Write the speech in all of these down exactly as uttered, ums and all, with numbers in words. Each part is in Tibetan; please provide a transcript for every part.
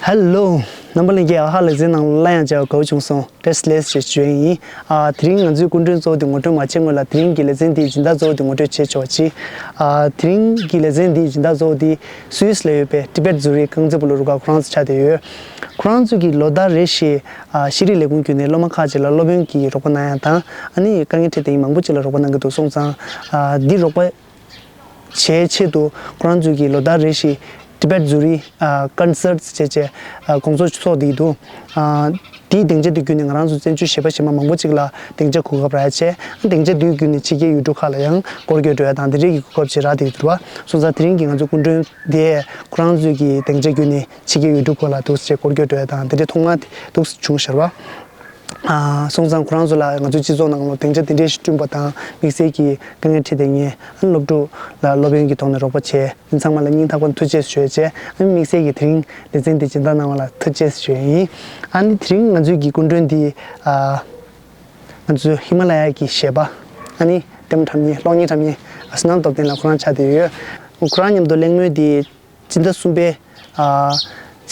ཧེ་ལོ། རྣམ་པ་ལྷན་རྒྱས། ཨ་ཧ། ལེ་ཚན་ནང་ལ་སླར་ཡང་མཇལ་བ་དགའ་བོ་བྱུང་སོང་། བཀྲ་ཤིས་བདེ་ལེགས་ཞེས་ཞུ་ཡས་ཡིན། ཨ། དེ་རིང་ང་ཚོའི་སྐུ་མགྲོན་གཙོ་བོ་དེ་ངོ་སྤྲོད་མ་བྱེད་སྔོན་ལ། དེ་རིང་གི་ལེ་ཚན་འདིའི་སྦྱིན་བདག་གཙོ་བོ་དེ་ངོ་སྤྲོད་བྱེད་ཆོག་ཅིག་ཨ། དེ་རིང་གི་ལེ་ཚན་འདིའི་སྦྱིན་བདག་གཙོ་བོ་དེ་སུད་སི་ལ་ཡོད་པའི་ཊི་བེཊ་ཛུ་རིག་རྐང་རྩེད་སྤོ་ལོ་རུ་ཁག་ཁོ་རང་ཚོ་ཆགས་བསྡད་ཡོད། ཁོ་རང་ཚོ་གིས་ལོ་ལྟར་རེ་བཞིན། ཨ། ཤེས་རིག་ལས་ཁུངས་བརྒྱུད་ནས་སློབ་མ་ཁག་ཅིག་ལ་སློབ་ཡོན་གྱི་རོགས་པ་གནང་ཡ་དང་། ཨ་ནི་དཀའ་ངལ་འཕྲད་བསྡད་མཁན་མང་པོ་ཅིག་ལ་རོགས་པ་གནང་གི་འདུག་སོང་ཙང་། ཨ། འདི་རོགས་པ་བྱེད་ཆེད་དུ་ཁོ་རང་ཚོས་ཀྱིས་ལོ་ལྟར་རེ་བཞིན་ཊི་བེཊ་ཛུ་རི། ཨ། ཀོན་སར་ཟེར་བྱས། ཨ། དགོང་ཚོགས་ཚོགས་བསྡད་ཀྱི་འདུག་ཨ། དེའི་སྡིངས་ཆ་དེ་བརྒྱུད་ནས་ང་རང་ཚོ་བཙན་བྱོལ་གཞས་པ་གཞས་མ་མང་པོ་ཅིག་ལ་སྡིངས་ཆ་གོ་སྐབས་རག་བྱས། སྡིངས་ཆ་དེ་བརྒྱུད་ནས་ཕྱི་རྒྱལ་ཡུལ་གྲུ་ཁག་ལ་ཡང་སྐོར་སྐྱོད་འགྲོ་ཡ་དང་། དེ་འདྲའི་གི་གོ་སྐབས་ཅིག་རག་བསྡད་ཀྱི་འདུག་པ། སོང་ཙང་དེ་རིང་གི་ང་ཚོའི་སྐུ་མགྲོན་དེས་ཁོ་རང་ཚོའི་གི་སྡིངས་ཆ་བརྒྱུད་ནས་ཕྱི་རྒྱལ་ཡུལ་གྲུ་ཁག་ལ་འདུག་སེ་སྐོར་སྐྱོད་འགྲོ་ཡ་དང་། དེ་འདྲའི་ཐོག་མ་དེ་འདུག་སེ་བྱུང་ཤར་བ། ཨ། སོང་ཙང་ཁོ་རང་ཚོ་ལ་ང་ཚོའི་སྤྱི་ཚོགས་ནང་ལ་སྡིངས་ཆ་དེ་འདྲའི་ཞིག་བསྐྲུན་པ་དང་། དམིགས་བསལ་གྱི་དཀའ་ངལ་འཕྲད་བསྡད་མཁན་སློབ་ཕྲུག་ལ་སློབ་ཡོན་གྱི་ཐོག་ནས་རོགས་པ་བྱས། དེ་ཚང་མ་ལ་སྙིང་ཐག་པ་ནས་ཐུགས་རྗེ་ཆེ་ཞུ་ཡས་བྱས། ཨ་ནི་དམིགས་བསལ་གྱིས་དེ་རིང་ལེ་ཚན་འདི་སྦྱིན་བདག་གནང་བ་ལ་ཐུགས་རྗེ་ཆེ་ཞུ་ཡས་ཡིན། ཨ་ནི་དེ་རིང་ང་ཚོའི་གི་སྐུ་མགྲོན་འདི། ཨ། ང་ཚོའི་ཧི་མ་ལ་ཡ་གི་གཞས་པ། ཨ་ནི་ལྟད་མོ་འཁྲབ་མཁན། གློག་བརྙན་འཁྲབ་མཁན། བསོད་ནམས་སྟོབས་ལྡན་ལགས་ཁོ་རང་ཆགས་བསྡད་ཡོད། ཁོ་རང་མཉམ་དུ་གླེང་མོལ་འདི་སྤྱི་ཟླ་གསུམ་པའི། ཨ།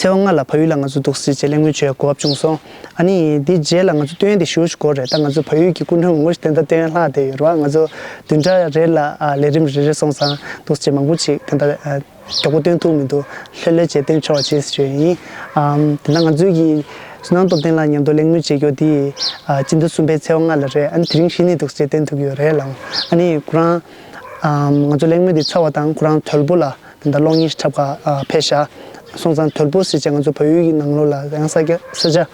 ཚེས་པ་ལྔ་ལ་བལ་ཡུལ་ལ་ང་ཚོ་འདུག་སེ་བྱས་གླེང་མོལ་བྱེད་གོ་སྐབས་བྱུང་སོང་། ཨ་ནི་འདི་རྗེས་ལ་ང་ཚོ་སྟོན་དེ་ཞུ་ཞུ་དགོས་རེད། ད་ང་ཚོ་བལ་ཡུལ་གྱི་སྐུ་མགྲོན་མང་པོ་ཞིག་དེ་འདྲ་སྟོན་ལྷག་བསྡད་ཡོད་རེད་བ། ང་ཚོ་བདུན་ཕྲག་རེ་ལ། ཨ། ལས་རིམ་རེ་རེ་སོང་ཙང་འདུག་སེ་བྱས་མང་པོ་ཞིག་དེ་འདྲ། ཨ། མགྱོགས་པོ་སྟོན་ཐུབ་མི་འདུག་ལྷོད་ལྷོད་བྱས་སྟོན་ཆོག་ཅེས་ཞུ་ཡིན། ཨམ། དེ་ན་ང་ཚོའི་གི་བསོད་ནམས་སྟོབས་ལྡན་ལགས་མཉམ་དུ་གླེང་མོལ་བྱེད་རྒྱུ་དེ། ཨ། སྤྱི་ཟླ་གསུམ་པའི་ཚེས་པ་ལྔ་ལ་རེད། ཨ་ནི་དེ་རིང་གཞི་ནས་འདུག་སེ་བྱས་སྟོན་ཐུབ་ཀྱི་ཡོད་རེད་ལགས། ཨ་ནི་ཁོ་རང་། ཨམ། ང་ཚོ་གླེང་མོལ་དེ་ཚར་བ་དང་ཁོ་རང་དོལ་པོ་ལ་དེ་འདྲ་གློག་བརྙན་ཞིག་འཁྲབ་ག་ཨ། ཕེབས་ཤག་སོང་ཙང་དོལ་པོ་ཟེར་བྱས་ང་ཚོ་བལ་ཡུལ་གྱི་ནང་ལོགས་ལ་ཡང་ས་རྒྱ་ས་ཆ།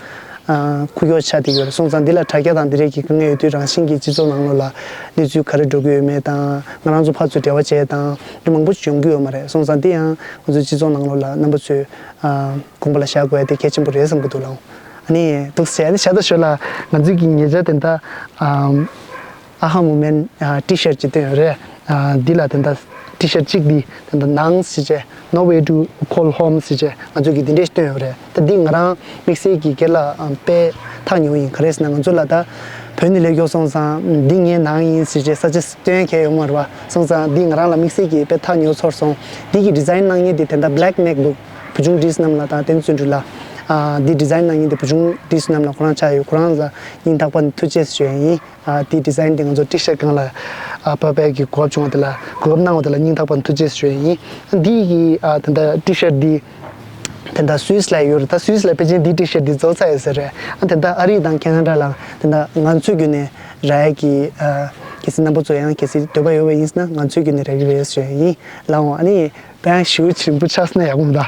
ཨ། ཁུག་ཀྱོག་ཆགས་བསྡད་ཡོད་རེད། སོང་ཙང་འདི་ལ་དྲ་རྒྱ་དང་འདི་རིགས་ཀྱི་དཀའ་ངལ་ཡོད་དུས། རང་བཞིན་གྱིས་སྤྱི་ཚོགས་ནང་ལོགས་ལ་གནས་ཚུལ་ག་རེ་འགྲོ་གི་ཡོད་མེད་དང་། ང་རང་ཚོ་ཕར་ཚུར་འབྲེལ་བ་བྱས་དང་འདི་མང་པོ་ཞིག་ཡོང་གི་ཡོད་མ་རེད། སོང་ཙང་འདི་ཡང་ང་ཚོའི་སྤྱི་ཚོགས་ནང་ལོགས་ལ་རྣམ་པ་ཚོས། ཨ། དགོངས་པ་ལ་བཞག་དགོས་ཡ་དེ་གལ་ཆེན་པོ་རེད་བསམ་གྱི་འདུག་ལགས། ཨ་ནི་འདུག་སེ་བྱས་ནས་ཞར་དང་ཞོར་ལ་ང་ཚོའི་གི་ཉེ་ཆར་དེ་འདྲ། ཨ། ཨ་ཧ་མུ་མེན་ཊི་ཤར་ཊི་ཅིག་བཏོན་ཡོད་རེད། ཨ། འདི་ལ་དེ་འདྲ་ཊི་ཤར་ཊི་གཅིག་འདི་དེ་འདྲ་ནང་ཟེར་བྱས། No way to call home ཟེར་བྱས་ང་ཚོ་གིས་འདི་འདྲས་བཏོན་ཡོད་རེད། ད་འདི་ང་རང་དམིགས་བསལ་གྱིས་སྒེར་ལ་དཔེ་ཐག་ཉེ་བོ་ཡིན། ག་རེ་ཟེར་ན་ང་ཚོ་ལ་ད་བོད་ནས་སླེབས་མགྱོགས་སོང་ཙང་འདི་ངའི་ནང་ཡིན་ཟེར་བྱས་ས་ཆ་སྟོན་མཁན་ཡོད་མ་རེད་བ། སོང་ཙང་འདི་ང་རང་ལ་དམིགས་བསལ་གྱིས་དཔེ་ཐག་ཉེ་བོ་ཚོར་སོང་། འདི་གི་ཌི་ཛའིན་གནང་མཁན་དེ་དེ་འདྲ་Black MacBook བུ་ཆུང་བྲིས་གནང་ལ་དང་བསྟན་བརྩོན་འགྲུས་ལགས། ཨ། འདི་ཌི་ཛའིན་གནང་མཁན་དེ་བུ་ཆུང་བྲིས་གནང་ལ་ཁོ་རང་ཆགས་ཡོད། ཁོ་རང་ལ་སྙིང་ཐག་པ་ནས་ཐུགས་རྗེ་ཆེ་ཞུ་ཡ་ཡིན། ཨ། དེའི་ཌི་ཛའིན་དེ་ང་ཚོ་ཊི་ཤར་ཊི་སྒང་ལ། ཨ། ཕབ་པའི་གི་གོ་སྐབས་བྱུང་བ་དེ་ལ། གོ་སྐབས་གནང་བ་དེ་ལ་སྙིང་ཐག་པ་ནས་ཐུགས་རྗེ་ཆེ་ཞུ་ཡ་ཡིན། འདི་གི། ཨ། དེ་འདྲ་ཊི་ཤར་ཊི་འདི་དེ་འདྲ་སུད་སི་ལ་ཡོད་རེད། ད་སུད་སི་ལ་ཕལ་ཆེར་འདིའི་ཊི་ཤར་ཊི་འདི་རྫོགས་ཚར་ཡོད་ས་རེད། ཨ། དེ་འདྲ་ཨ་རི་དང་ཁེ་ན་ཌ་ལ་དེ་འདྲ་ང་ཚོའི་བརྒྱུད་ནས་རག་ཡ་གི། ཨ། གལ་སྲིད་རྣམ་པ་ཚོ་ཡང་གལ་སྲིད་འདོད་པ་ཡོད་པ་ཡིན་ཟེར་ན་ང་ཚོའི་བརྒྱུད་ནས་རག་གི་རེད་ཞུ་ཡ་ཡིན་ལགས། འོ། ཨ་ནི་དཔེ་ཞེ་པོ་ཆེན་པོ་ཆགས་སོང་ན་ཡག་པོ་མི་འདུག་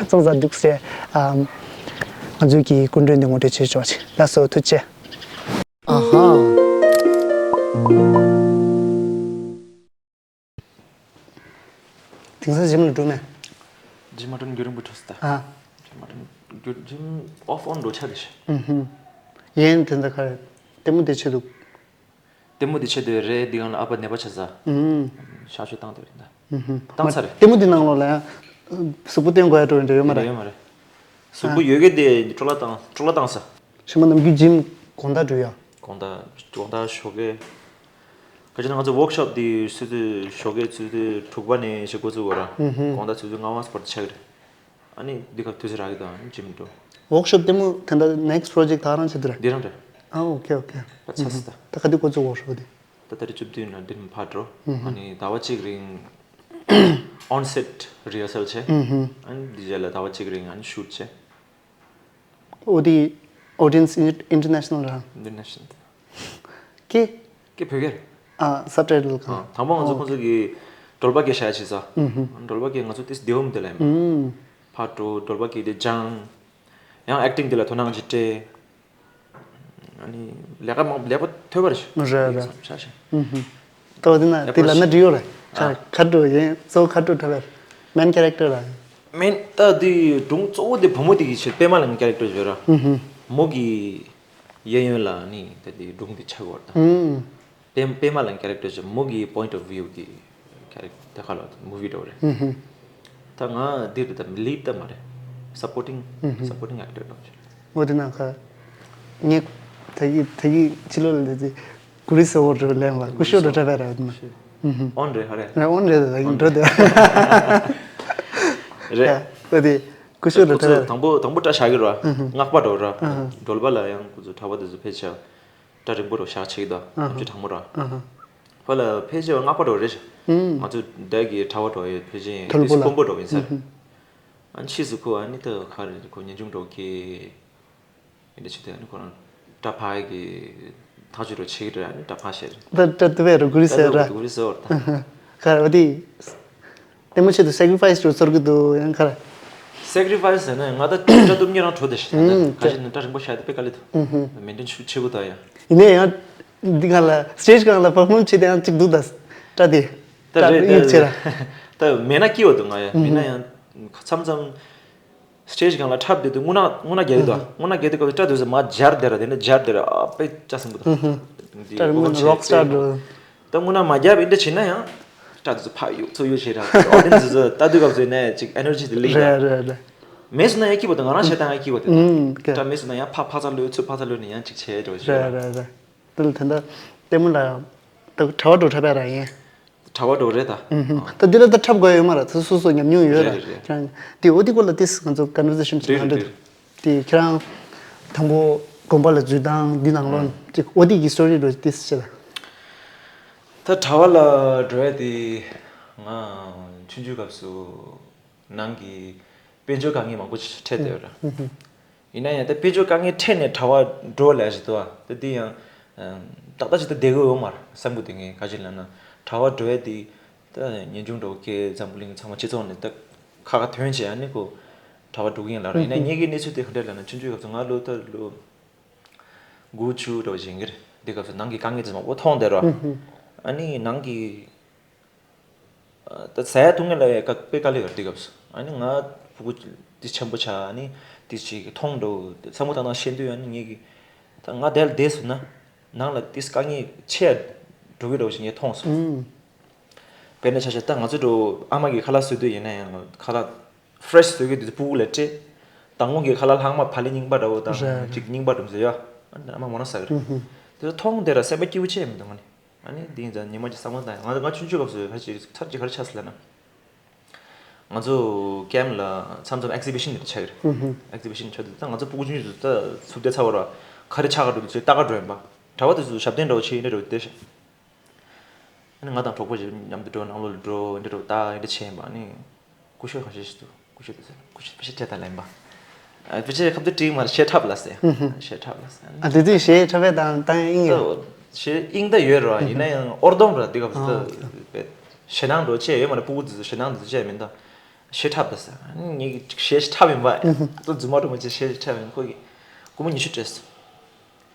སོང་ཙང་འདུག་སེ། ཨ། ང་ཚོའི་གི་སྐུ་མགྲོན་འདི་ངོ་སྤྲོད་བྱེད་ཆོག་ཅིག་ལགས་སོ། ཐུགས་རྗེ་ཆེ། ཨ་ཧ། དེང་སང་ཇིམ་ལ་འགྲོ་མེད། ཇིམ་མ་འགྲོ་ན་རྒྱུན་རིང་པོ་འགྲོ་སྲིད་ད། ཨ། ཇིམ་མ་འགྲོ་ན་རྒྱུན་ཇིམ་ཨོཕ་ཨོན་འགྲོ་ཆ་དེ་ཤི། ཨུ་ཧུམ། ཡན་དེ་འདྲ་ག་རེ། ལྟད་མོ་དེ་ཆེ་འདུག་ལྟད་མོ་དེ་ཆེ་འདུག་རེད། འདི་གང་ལ་ཨ་ཕ་ནད་པ་ཆགས་ས། ཨུ་ཧུམ། ཤག་ཤུགས་བཏང་འདུག་རེད་ད། ཨུ་ཧུམ། བཏང་ཚར་རེད། ལྟད་མོ་དེ་ནང་ལོགས་ལ་ཡང་གཟུགས་པོ་སྟོན་དགོས་ཡ་འགྲོ་ཡ་འདྲ་ཡོད་མ་རེད། ཡོད་མ་རེད། གཟུགས་པོ་ཡོད་གི་དེ་སྤྲོ་ལ་བཏང་སྤྲོ་ལ་བཏང་ས། ཕྱི་མ་ནམ་རྒྱུན་ཇིམ་དགོང་དག་འགྲོ་ཡ། དགོང་དག་དགོང་དག་ཞོགས་ཀས། ག་ཅི་ན་ང་ཚོ་ཝོག་ཤོབ་དེ་ཆུ་ཚོད་ཞོགས་ཀས་ཆུ་ཚོད་དྲུག་པ་ནས་ཞིག་འགོ་བཙུགས་དགོས་ར། ཨུ་ཧུམ། དགོང་དག་ཆུ་ཚོད་ལྔ་པ་བར་དུ་ཆགས་ཀྱི་རེད། ཨ་ནི་འདི་ག་དུས་ཚོད་རག་གི་དང་ཇིམ་འགྲོ། ཝོག་ཤོབ་ལྟད་མོ་དེ་འདྲ་ནེག་སི་པོ་རོ་ཇེག་ད་རང་བྱེད་དུ་རེད། འདི་རང་རེད། ཨ། ཨོ་ཁེ་ཨོ་ཁེ། ད་ཆགས་སི་ད། ད་ག་དུས་འགོ་བཙུགས་ཝོག་ཤོབ་དེ། ད་ད་རེས་བཅུ་བདུན་ལ་འདི་ནས་ཕར་འགྲོ། ཨུ་ཧུམ། ཨ་ནི་ཟླ་བ་གཅིག་རིང་ཨོན་སེཊ་རི་ཧར་སལ་བྱས། ཨུ་ཧུམ། ཨ་ནི་འདི་རྗེས་ལ་ཟླ་བ་གཅིག་རིང་ཨ་ནི་ཤུཊ་བྱས། ཨོ་དེ་ཨོ་ཌི་ཡན་སི་ཨིན་ཊར་ནེ་ཤ་ནལ་རང་། ཨིན་ཊར་ནེ་ཤ་ནལ། ཀེ། ཀེ་བོད་སྐད་རེད། ཨ། སབ་ཊའི་ཊལ་གང་། ཨ། དང་པོ་ང་ཚོ་ཨོ་ཁོང་ཚོ་གི་གྲོལ་པ་སྐད་བཤད་བྱས་ས། ཨུ་ཧུམ། གྲོལ་པ་སྐད་ང་ཚོ་ཏིས་བདེ་བོ་མི་འདུག་ལབ་ཡིན་པ། ཨུམ། ཕར་འགྲོ་གྲོལ་པ་སྐད་དེ་སྦྱང་། ཡང་ཨེག་ཊིང་དེ་ལ་དོ་སྣང་ཅིག་སྤྲད། ཨ་ནི་ལས་ཀ་མང་ལས་ཀ་ཐོབ་པ་རེད་ཤག་རེད་རེད། ཤག་ཤག་ཨུ་ཧུམ། ཏོ་དེ་ན་དེ་ལ་ན་འགྲིག་ཡོད་རེད། ཨ། ཁ་ཁ་འགྲོ་ཡིན་གཙོ་བོ་ཁ་འགྲོ་འཁྲབ་པའི་མེན་ཁེ་རེག་ཊར་ར། མེན་ད་དེ་སྒྲུང་གཙོ་བོ་དེ་བུ་མོ་དེ་གི་ཆེད་པད་མ་ལ་ངའི་ཁེ་རེག་ཊར་བཟོས་ར། ཨུ་ཧུམ། མོ་གི་གཡས་གཡོན་ལ་ནི་ད་དེ་སྒྲུང་དེ་ཆགས་ཡོད་རེད་ད། ཨུམ། པད་པད་མ་ལ་ངའི་ཁེ་རེག་ཊར་བཟོས། མོ་གི་པོའིནཊ་ཨོཕ་ཝིའུ་གི་ཁེ་རེག་ཊར་ཁ་ལ་མུ་ཝི་འདྲ་བོ་རེད། ཨུ་ཧུམ། ད་ང་འདི་རེད་ད་ལིཌ་ད་མ་རེད། སབ་པོར་ཊིང་། ཨུ་ཧུམ། སབ་པོར་ཊིང་ཨེག་ཊར་འདྲ་བོ་ཞིག་རེད། འོ་དེ་ན་ཁ། ངས་ད་གི་ད་གི་ཕྱི་ལོགས་ལ་དེ་ཚེ་ཀུ་རི་སོ་བོ་འདྲ་ལེན་བ་ཀུ་ཤོ་འདྲ་འཁྲབ་པ་ར་དེ་ན། ཨུ་ཧུམ། ཨོན་རེད་ཧ་རེད། ཨོན་རེད་ད་གི་འགྲོ་དེ། རེད། ད་དེ། ཀུ་ཤུ་རུ་ཁོ་ཚོ་ཐལ། དང་པོ་དང་པོ་སྐྲ་བཞར་གི་ར། སྔགས་པ་འགྲོ་ར། སྒྲོལ་པ་ལ་ཡང་ཁོ་ཚོ་གྲྭ་པ་དེ་ཚོ་ཕལ་ཆེར་སྐྲ་རིང་པོ་རུ་བཞར་བྱེད་ཀྱི་འདུག་ཨ་ཅོ་དྲང་མོ་ར། ཕ་ལ་ཕལ་ཆེར་སྔགས་པ་འགྲོ་རེད། ང་ཚོ་འདས་ཀྱི་གྲྭ་པ་འགྲོ་ཡོད། ཕལ་ཆེར་དཔོན་པོ་འགྲོ་ཡིན་ས་རེད། ཨ་ཕྱིས་སུ་ཁོ་ཨ་ནི་ད་ག་རེ་ཁོ་ཉམ་ཆུང་འགྲོ་གི། ཨེ་འདྲ་བྱེད་དུས་ཨ་ནི་ཁོ་རང་སྐྲ་ཕར་གྱི་ཐག་གཅོད་རུ་བྱེད་ཀྱི་རེད། ཨ་ནི་སྐྲ་ཕར་བཤད་རེད། ད་སྐྲ་ཏི་བས་རུ་གུ་རི་ཟེར་ར། གུ་རི་ཟེར་བ་རེད་ད། ག་རེ་བ་དེ། ལྟད་མོ་ཆེད་དུ་སེག་རི་ཕ་ཡི་སི་རུ་ཚོར་གི་འདུག་ཡང་ག་རེ། སེག་རི་ཕ་ཡི་སི་ཟེར་ན་ང་ད་སྐྲ་གཏུབ་ཉེ་རང་བྲོ་དེ་ཤི་ད། ཁ་ཤས་ནི་སྐྲ་རིང་པོ་བཤད་དེ་དཔེ་དཀའ་ལས་འདུག་མེན་ཊེན་ཆུ་ཆེ་པོ་ད་ཡ། ཡིན་ནའི་ཡང་། འདི་ག་ལ་སི་ཊེ་ཇི་སྒང་ལ་པར་ཕོམ་བྱེད་དེ་ཡང་གཅིག་འདུག་ད་སྐྲ་དེ། ད་རེད་ད་ཡིག་ཆེ་ར། ད་མེད་ན་སྐྱིད་པ་འདུག་ང་ཡ་མེད་ན་ཡང་། མཚམས་མཚམས། སི་ཊེ་ཇི་སྒང་ལ་འཁྲབ་བསྡད་དུས་རྔུལ་ནག་རྔུལ་ནག་རྒྱག་གི་འདུག་རྔུལ་ནག་རྒྱག་དུས་སྐབས་སུ་སྐྲ་དེ་ཚོ་མར་འབྱར་བསྡད་ར། དེ་ནས་འབྱར་བསྡད་ར། ཨ་དཔེ་སྐྲ་སྲིན་པོ་འདུག་འདི་རྔུལ་ནག་རོག་སི་ཊར་འདུག་ད་རྔུལ་ནག་མ་རྒྱབ་ཡིན་འདྲ་བྱེད་ན་ཡང་། སྐྲ་དེ་ཚོ་ཕར་གཡུག་ཚུར་གཡུག་བྱེད་ར། ཨོ་ཌི་ཡེན་སི་དེ་ཚོ་ལྟ་དུས་སྐབས་སུ་ནས་ཅིག་ཨེ་ནར་ཇི་དེ་ལེགས་ར། རེད་རེད་རེད། མེད་སོང་ན་ཡང་སྐྱིད་པོ་འདུག་ང་རང་བྱས་ད་ཡང་སྐྱིད་པོ་འདུག་ཨུམ་སྐྲ་མེད་སོང་ན་ཡང་ཕར་ཕར་ཚུར་གཡུག་ཚུར་ཕར་ཚུར་གཡུག་ནས་ཡང་ཅིག་བྱས་འགྲོ་བྱེད་ར། རེད་རེད་རེད། དེ་ལ་དེ་འདྲ་ལྟད་མོ་ལ་ཡང་། ད་གྲྭ་པ་འགྲོ་འཁྲབ་པ་ར་ཡིན། གྲྭ་པ་འགྲོ་རེད་ད། ད་འདི་ལ་ད་འཁྲབ་དགོས་ཡོད་མ་རེད། ད་སོ་སོ་ཉམས་མྱོང་ཡོད་ར། རེད་རེད་རེད། ཁྱེད་རང་དེ་འོ་དེ་སྐོར་ལ་ཏིས་ང་ཚོ་ཀོན་ཝར་སེ་ཤན་ཞིག་རེད་གནང་འདོད་རེད་འདུག་དེ་ཁྱེད་རང་དང་པོ་དགོན་པ་ལ་འཛུལ་སྟངས་འདི་ནང་ལོགས་ཅིག་འོ་དེ་གི་སི་ཊོ་རི་འགྲོ་ཏིས་བྱེད་ད། ད་གྲྭ་པ་ལ་འགྲོ་ཡ་དེ་ང་ཆུང་ཆུང་སྐབས་སུ་ནང་གི་དཔལ་འབྱོར་དཀའ་ངལ་མང་པོ་ཞིག་འཕྲད་བསྡད་ཡོད་ར། ཡིན་ན་ཡང་ད་དཔལ་འབྱོར་དཀའ་ངལ་འཕྲད་ནས་གྲྭ་པ་འགྲོ་ལས་ཞིག་འདུག་ཨ། ད་འདི་ཡང་ཏག་ཏག་ཅིག་ད་བསྡད་དགོས་ཡོད་མ་རེད་བསམ་གི་འདུག་ངས་ག་ཅི་ལབ་ན་གྲྭ་པ་འགྲོ་ཡ་འདི་ད་ཉམ་ཆུང་འགྲོ་སྐད་འཛམ་བུ་གླིང་ཚང་མ་སྤྱི་ཚོགས་ནས་ད་ཁ་ཁ་ཐོན་བྱས་ཨ་ནི་ཁོ་གྲྭ་པ་འགྲོ་གི་ཡིན་ལབ་ར། ཡིན་ན་ངེད་ཀྱི་གནས་ཚུལ་དེ་ག་འདྲ་ལབ་ན་ཆུང་ཆུང་སྐབས་སུ་ང་ལོ་ད་ལོ་དགུ་བཅུ་འདྲ་བོ་ཅིག་ཡིན་གྱི་རེད། འདི་སྐབས་སུ་ནང་གི་དཀའ་ངལ་དེ་མང་པོ་མཐོང་བསྡད་ར། ཨ་ནི་ནང་གི་ད་ཟ་ཡ་འཐུང་ཡ་ལ་ཡ་དཀའ་དཔེ་དཀའ་ལས་ཡོད་དུས་སྐབས་སུ། ཨ་ནི་ང་ཕྲུ་གུ་དེ་ཆེན་པོ་ཆགས། ཨ་ནི་དེ་ཅིག་མཐོང་འགྲོ་བསམ་བློ་བཏང་བཏང་བཤད་དུས། ཨ་ནི་ངེད་ཀྱི་ད་ང་དེར་བསྡད་སོང་ན་ནང་ལ་དེ་དཀའ་ངལ་ཆེ་ཡ་འགྲོ་གི་འགྲོ་ཞིག་ངས་མཐོང་སོང་། དཔེར་ན་ཆ་བཞག་ད་ང་ཚོ་འགྲོ་ཨ་མ་གི་ཁ་ལག་བཟོ་དུས་ཡིན་ན་ཡང་ཁ་ལག་ཕ་རེ་ཤི་བཟོ་གི་དུས་སྤུ་གུ་ལ་སྤྲད། མདང་དགོང་གི་ཁ་ལག་ལྷག་མ་བག་ལེབ་རྙིང་པ་འདྲ་བོ་དང་རེད། ཅིག་རྙིང་པ་འགྲོ་བཟོ་ཡ། ཨ་ནི་ཨ་མ་མོ་རང་ཟ་གི་རེད། དེ་ཚོ་མཐོང་དེ་ར་སེམས་པ་སྐྱིད་པོ་ཅིག་མི་འདུག་ང་ནི། ཨ་ནི་འདི་ཡིན་ཙང་ཉི་མ་གཅིག་བསམ་བློ་བཏང་ཡ། ང་ང་ཆུང་ཆུང་སྐབས་སུ་ཧ་ཅིག་ཚར་གཅིག་ག་རེ་ཆགས་སོང་ལབ་ན། ང་ཚོ་ཀེམ་ལ་མཚམས་མཚམས་ཨེག་སི་བི་ཤན་འདྲ་ཆགས་ཀྱི་རེད། ཨེག་སི་བི་ཤན་ཆགས་དུས་ད་ང་ཚོ་སྤུ་གུ་ཆུང་ཆུང་དུས་ད་ཚུར་བསྡད་ཚར་བ་ར་ག་རེ་ཆགས་ག་འགྲོ་དུས་ཚོད་ལྟ་ག་འགྲོ་ཡིན་པ། གྲྭ་པ་དེ་ཚོ་ཞབས་བརྟན་འདྲ་བོ་བྱེད་ཡིན་འདྲ་འགྲོ་བསྡད་ཤག་ཨ་ནི་ང་དང་གྲོགས་པོ་ཞིག་མཉམ་དུ་འགྲོ་ནང་ལོགས་ལ་འགྲོ་འདི་འགྲོ་ད་འདི་འདྲ་བྱས་ཡིན་པ། ཨ་ནི་ཀུ་ཤུ་ཁ་ཤས་ཤིག་འདུག་ཀུ་ཤུ་དེ་ཚོ་ཀུ་ཤུ་ཕལ་ཆེར་སྤྲད་ད་ལེན་པ། ཨ་ཕལ་ཆེར་ཁ་བརྡ་བྲིས་མ་རེད། བཤད་ཁྲབ་ལ་ཟེར། བཤད་ཁྲབ་ལ་ཟེར། ཨ་དེ་དུས་གཞས་ཁྲབ་བས་དང་བཏང་ཡིན་ཡ། གཞས་དབྱིངས་ད་ཡོད་རེད་བ། ཡིན་ན་ཡང་ཨོར་སྡོམ་རེད། འདི་སྐབས་སུ་ད་ཞེད་སྣང་འགྲོ་ཆེ་ཡོད་མ་རེད། སྤུ་གུ་དེ་ཚོ་ཞེད་སྣང་དེ་ཚོ་ཆེ་མིན་ད། བཤད་ཁྲབ་ད་ཟེར། ཨ་ནི་ངས་གཞས་ཁྲབ་ཡིན་པ། ད་རྫུན་མ་འགྲོ་མ་བྱེད། གཞས་ཁྲབ་ཡིན། ཁོ་གིས་སྒོར་མོ་ཉི་ཤུ་སྤྲད་སོང་།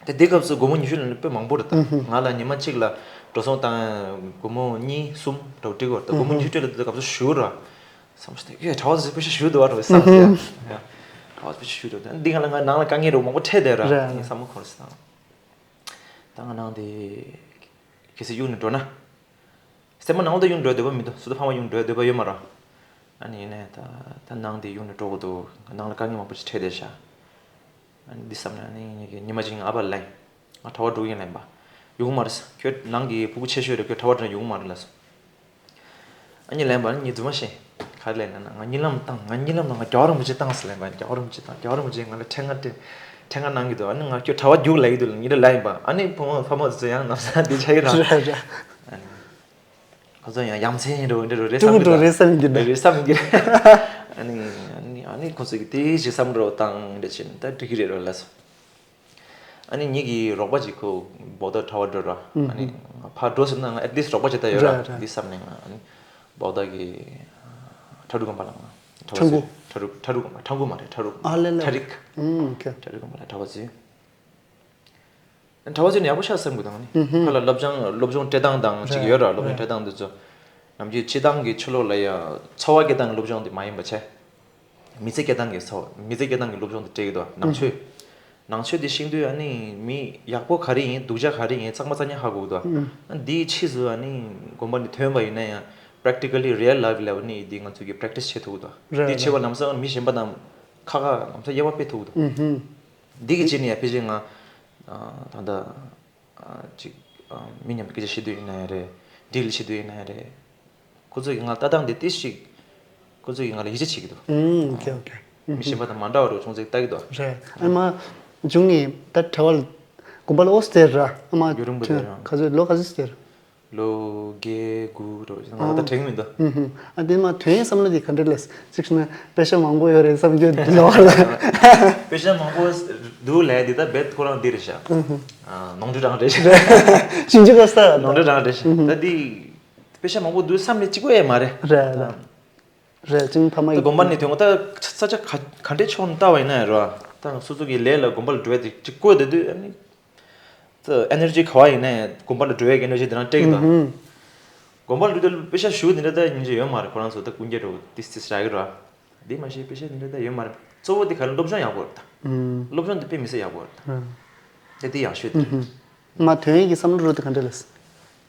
དེ་དེ་སྐབས་སུ་སྒོར་མོ་ཉི་ཤུ་ལ་ནི་དཔེ་མང་པོ་རེད་ད། ང་ལ་ཉི་མ་གཅིག་ལ་འགྲོ་སོང་བཏང་སྒོར་མོ་གཉིས་གསུམ་འདྲ་བོ་སྤྲད་ཀྱི་ཡོད་རེད་ད། སྒོར་མོ་ཉི་ཤུ་སྤྲད་ལ་དེ་སྐབས་སུ་ཞུ་ར། བསམ་སོང་། ཡེ་གྲྭ་པ་ཚོ་པེ་ཤ་ཞུ་འདུག་བ་འགྲོ་བསམ་སོང་། ཡ་གྲྭ་པ་ཚོ་པེ་ཤ་ཞུ་འདུག་འདི་ག་ལ་ང་ནང་ལ་དཀའ་ངལ་རོ་མང་པོ་འཕྲད་བསྡད་ར། རེད། ངས་བསམ་བློ་འཁོར་སོང་། ད་ང་ནང་དེ་གལ་སྲིད་གཡུག་ནས་འགྲོ་ན། སེམས་པ་ནང་ལ་ད་གཡུག་འགྲོ་འདོད་པ་མི་འདུག་སུ་དང་ཕ་མ་གཡུག་འགྲོ་འདོད་པ་ཡོད་མ་རེད། ཨ་ནི་ཡིན་ནའི་ད་ད་ནང་དེ་གཡུག་ནས་འགྲོ་དགོས་འདུག་ནང་ལ་དཀའ་ངལ་མང་པོ་ཞིག་འཕྲད་བསྡད་ཤག་ཨ་ནི་འདི་བསམ་ནས་ཨ་ནི་ངེད་ཀྱི་ཉི་མ་གཅིག་ང་ཨ་ཕ་ལ་ཡིན། ང་གྲྭ་པ་འགྲོ་གི་ཡིན་ལབ་པ། ཡོང་གི་མ་རེད་ཟེར། ཁྱོད་ནང་གི་ཕྲུ་གུ་ཆེ་ཤོས་རེད། ཁྱོད་གྲྭ་པ་འགྲོ་ན་ཡོང་གི་མ་རེད་ལབ་སོང་། ཨ་ནི་ལབ་པ། ཨ་ནི་ངས་རྫུན་མ་བཤད། ག་རེ་ལབ་ན་ང་གཉིད་ལམ་བཏང་། ང་གཉིད་ལམ་ལ་ང་རྒྱལ་བ་རིན་པོ་ཆེ་བཏང་ཟེར་ལབ་པ། རྒྱལ་བ་རིན་པོ་ཆེ་བཏང་། རྒྱལ་བ་རིན་པོ་ཆེས་ང་ལ་འཕྲེང་བ་སྤྲད། འཕྲེང་བ་གནང་གི་འདུག་ཨ་ནི་ང་ཁྱོད་གྲྭ་པ་རྒྱུགས་ལབ་ཀྱི་འདུག་ལབ་ངེད་ལ་ལབ་ཡིན་པ། ཨ་ནི་བུ་མོ་ཕ་མ་ཚོ་ཡང་ནམ་སང་འདི་ཆགས་ཀྱི་རེད། རེད་རེད། ཨ་ནི་ཁོ་ཚོ་ཡང་ཡ་མཚན་འགྲོ་འདྲ་འགྲོ་རེད་བསམ་གྱི་འདུག་རེད་བསམ་གྱི་འདུག་རེད་བསམ་གྱི་རེད། ཨ་ནི་ཨ་ནི་ཨ་ནི་ཁོ་ཚོ་གིས་དེ་ཞིག་བསམ་བློ་བཏང་འདྲ་བྱས་ནས་ད་འགྲིག་གི་རེད་རོ་ལབ་སོང་། ཨ་ནི་ངེད་ཀྱི་རོགས་པ་ཅིག་ཁོ་བོད་ཟླ་གྲྭ་པ་འགྲོ་ར། ཨ་ནི་ང་ཕར་འགྲོ་ཟེར་ན་ང་ཨེཊ་ལིསཊ་རོགས་པ་ཅིག་ད་ཡོད་ར། རེད་རེད། འདི་བསམ་ནས་ང་ཨ་ནི་བོད་ཟླ་གི་ཁྲ་འབྲུག་དགོན་པ་ལ་ང་གྲྭ་པ་ཁྲ་འགུ། ཟེར། ཁྲ་འབྲུག་ཁྲ་འབྲུག་དགོན་པ། ཁྲ་འགུ་མ་རེད། ཁྲ་འབྲུག་ཨ་ལེ་ལེ། ཁྲ་རིག་ཨུམ་ཁྱོད། ཁྲ་རིག་དགོན་པ་ལ་གྲྭ་པ་ཟེར། གྲྭ་པ་ཚོ་ནི་ཡག་པོ་ཤག་བསམ་གི་འདུག་ཨ་ནི་ཧུམ་ཧུམ། ཕར་ལ་སློབ་སྦྱོང་སློབ་སྦྱོང་སྤྲད་སྟངས་དང་ཅིག་ཡོད་ར། རེད་སློབ་སྦྱོང་རེད། སྤྲད་སྟངས་འདི་ཚོ་ནམ་རྒྱུན་སྤྱིར་བཏང་གི་ཆོས་ལུགས་ལ་ཡ་འཚོ་བ་སྐྱེལ་སྟངས་ཀྱི་སློབ་སྦྱོང་འདི་མ་ཡིན་པ་བྱས། མི་ཚེ་སྐྱེལ་སྟངས་ཀྱི་འཚོ་མི་ཚེ་སྐྱེལ་སྟངས་ཀྱི་སློབ་སྦྱོང་འདི་སྤྲད་ཀྱི་འདུག་ནང་ཆོས། ནང་ཆོས་འདི་ཤེས་དུས་ཨ་ནི་མི་ཡག་པོ་ག་རེ་ཡིན་སྡུག་ཅག་ག་རེ་ཡིན་གཙང་མ་གཙང་རྐྱང་ཧ་གོ་གི་འདུག་ཨ་འདིའི་ཕྱིས་སུ་ཨ་ནི་དགོན་པ་ནས་ཐོན་པ་ཡིན་ན་ཡང་པེ་རེག་ཊི་ཀ་ལི་རི་ཡལ་ལའིཕ་ལ་ཨ་ནི་འདི་ང་ཚོ་གིས་པེ་རེག་ཊི་སི་བྱེད་ཐུབ་ཀྱི་འདུག་རེད་འདི་བྱེད་པ་རེད། ལམ་སང་མི་གཞན་པ་དང་ཁ་ཁ་ལམ་སང་དབྱེ་བ་སྤེལ་ཐུབ་ཀྱི་འདུག་ཨུ་ཧུམ། འདི་གི་རྗེས་ནས་ཡང་ཕལ་ཆེར་ང་ད་ལྟ་ཅིག་མི་མཉམ་དུ་སྐད་ཆ་བཤད་དུས་ཡིན་ན་ཡང་རེད། ཌི་ལ་བྱེད་དུས་ཡིན་ན་ཡང་རེད། ཁོ་ཚོ་གིས་ང་ལྟ་སྟངས་དེ་ཏིས་ཅིག་ཁོ་ཚོ་གིས་ང་ལ་ཡིད་ཆེས་བྱེད་ཀྱི་འདུག་ཨུམ་ཨོ་ཁེ་ཨོ་ཁེ། མི་གཞན་པ་དང་མ་འདྲ་བ་རུ་ཅུང་ཟད་ལྟ་གི་འདུག་རེད། ཨ་མ་བྱུང་ནས་ད་གྲྭ་བ་ལ་དགོན་པ་ལ་ཨོ་སྟེར་ར། ཨ་མ་རྒྱུན་རིང་པོ་དེ་རང་ག་ཚོད་ལོ་ག་ཚོད་སྟེར། ལོ་བརྒྱད་དགུ་རུ་ང་ད་དྲན་གི་མི་འདུག་ཨ་དེ་མ་དོན་བསམ་བློ་དེ་ག་འདྲ་ལས་ཅིག་ན་དཔེ་ཆ་མང་པོ་ཡོད་རེད་བསམ་རྒྱུ་འདི་ལོ་བ་ལ། དཔེ་ཆ་མང་པོ་འདུག་ལས་འདི་ད་རྦད་ཁོ་རང་འདི་རེད་ཤག་ནོར་འཁྲུལ་རང་རེད་ཤག་ཞིབ་འཇུག་ག་ས་ནོར་འཁྲུལ་རང་རེད་ཤག་ད་འདི་དཔེ་ཆ་མང་པོ་འདུག་བསམ་ནས་གཅིག་པོ་ཡས་མ་རེད། རེད་རེད། རེད་ཅིང་ཕ་མ་ད་ཡི་དགོན་པ་ནས་ཐོན་གོ་ད་ས་ཆ་ག་ག་འདྲའི་ཕྱོགས་ནས་ལྟ་བ་ཡིན་ན་ཡང་རོ། ད་སོ་སོ་གི་ལས་ལ་དགོན་པ་ལ་འགྲོ་ཡ་དེ་གཅིག་བཀོད་བསྡད་དུས་ཨ་ནི། ད་ཨེ་ནར་ཇི་ག་བ་ཡིན་ན་ཡང་དགོན་པ་ལ་འགྲོ་ཡ་གི་ཨེ་ནར་ཇི་དེ་རང་སྤྲད་ཀྱི་འདུག་ཨུ་ཧུམ། དགོན་པ་ལ་འགྲོ་དུས་དཔེ་ཆ་ཞུ་འདི་འདྲ་ད་སྙིང་རྗེ་ཡོད་མ་རེད། ཁོ་རང་ཚོ་ད་ཀུན་རྒྱ་འགྲོ་ཏིས་ཏིས་རག་གི་རོ། དེ་མ་ཤེས་དཔེ་ཆ་འདི་འདྲ་ད་ཡོད་མ་རེད། གཙོ་བོ་དེ་ག་ལ་སློབ་སྦྱོང་ཡག་པོ་རེད་ད། ཨུམ། སློབ་སྦྱོང་དེ་དཔེ་མི་སྲིད་ཡག་པོ་རེད་ད། ཨུམ། དེ་དེ་ཡག་ཤོས་དེ་རེད། ཨུ་ཧུམ། མ་དོན་གྱི་བསམ་བློ་རུ་དེ་ག་འདྲ་ལས།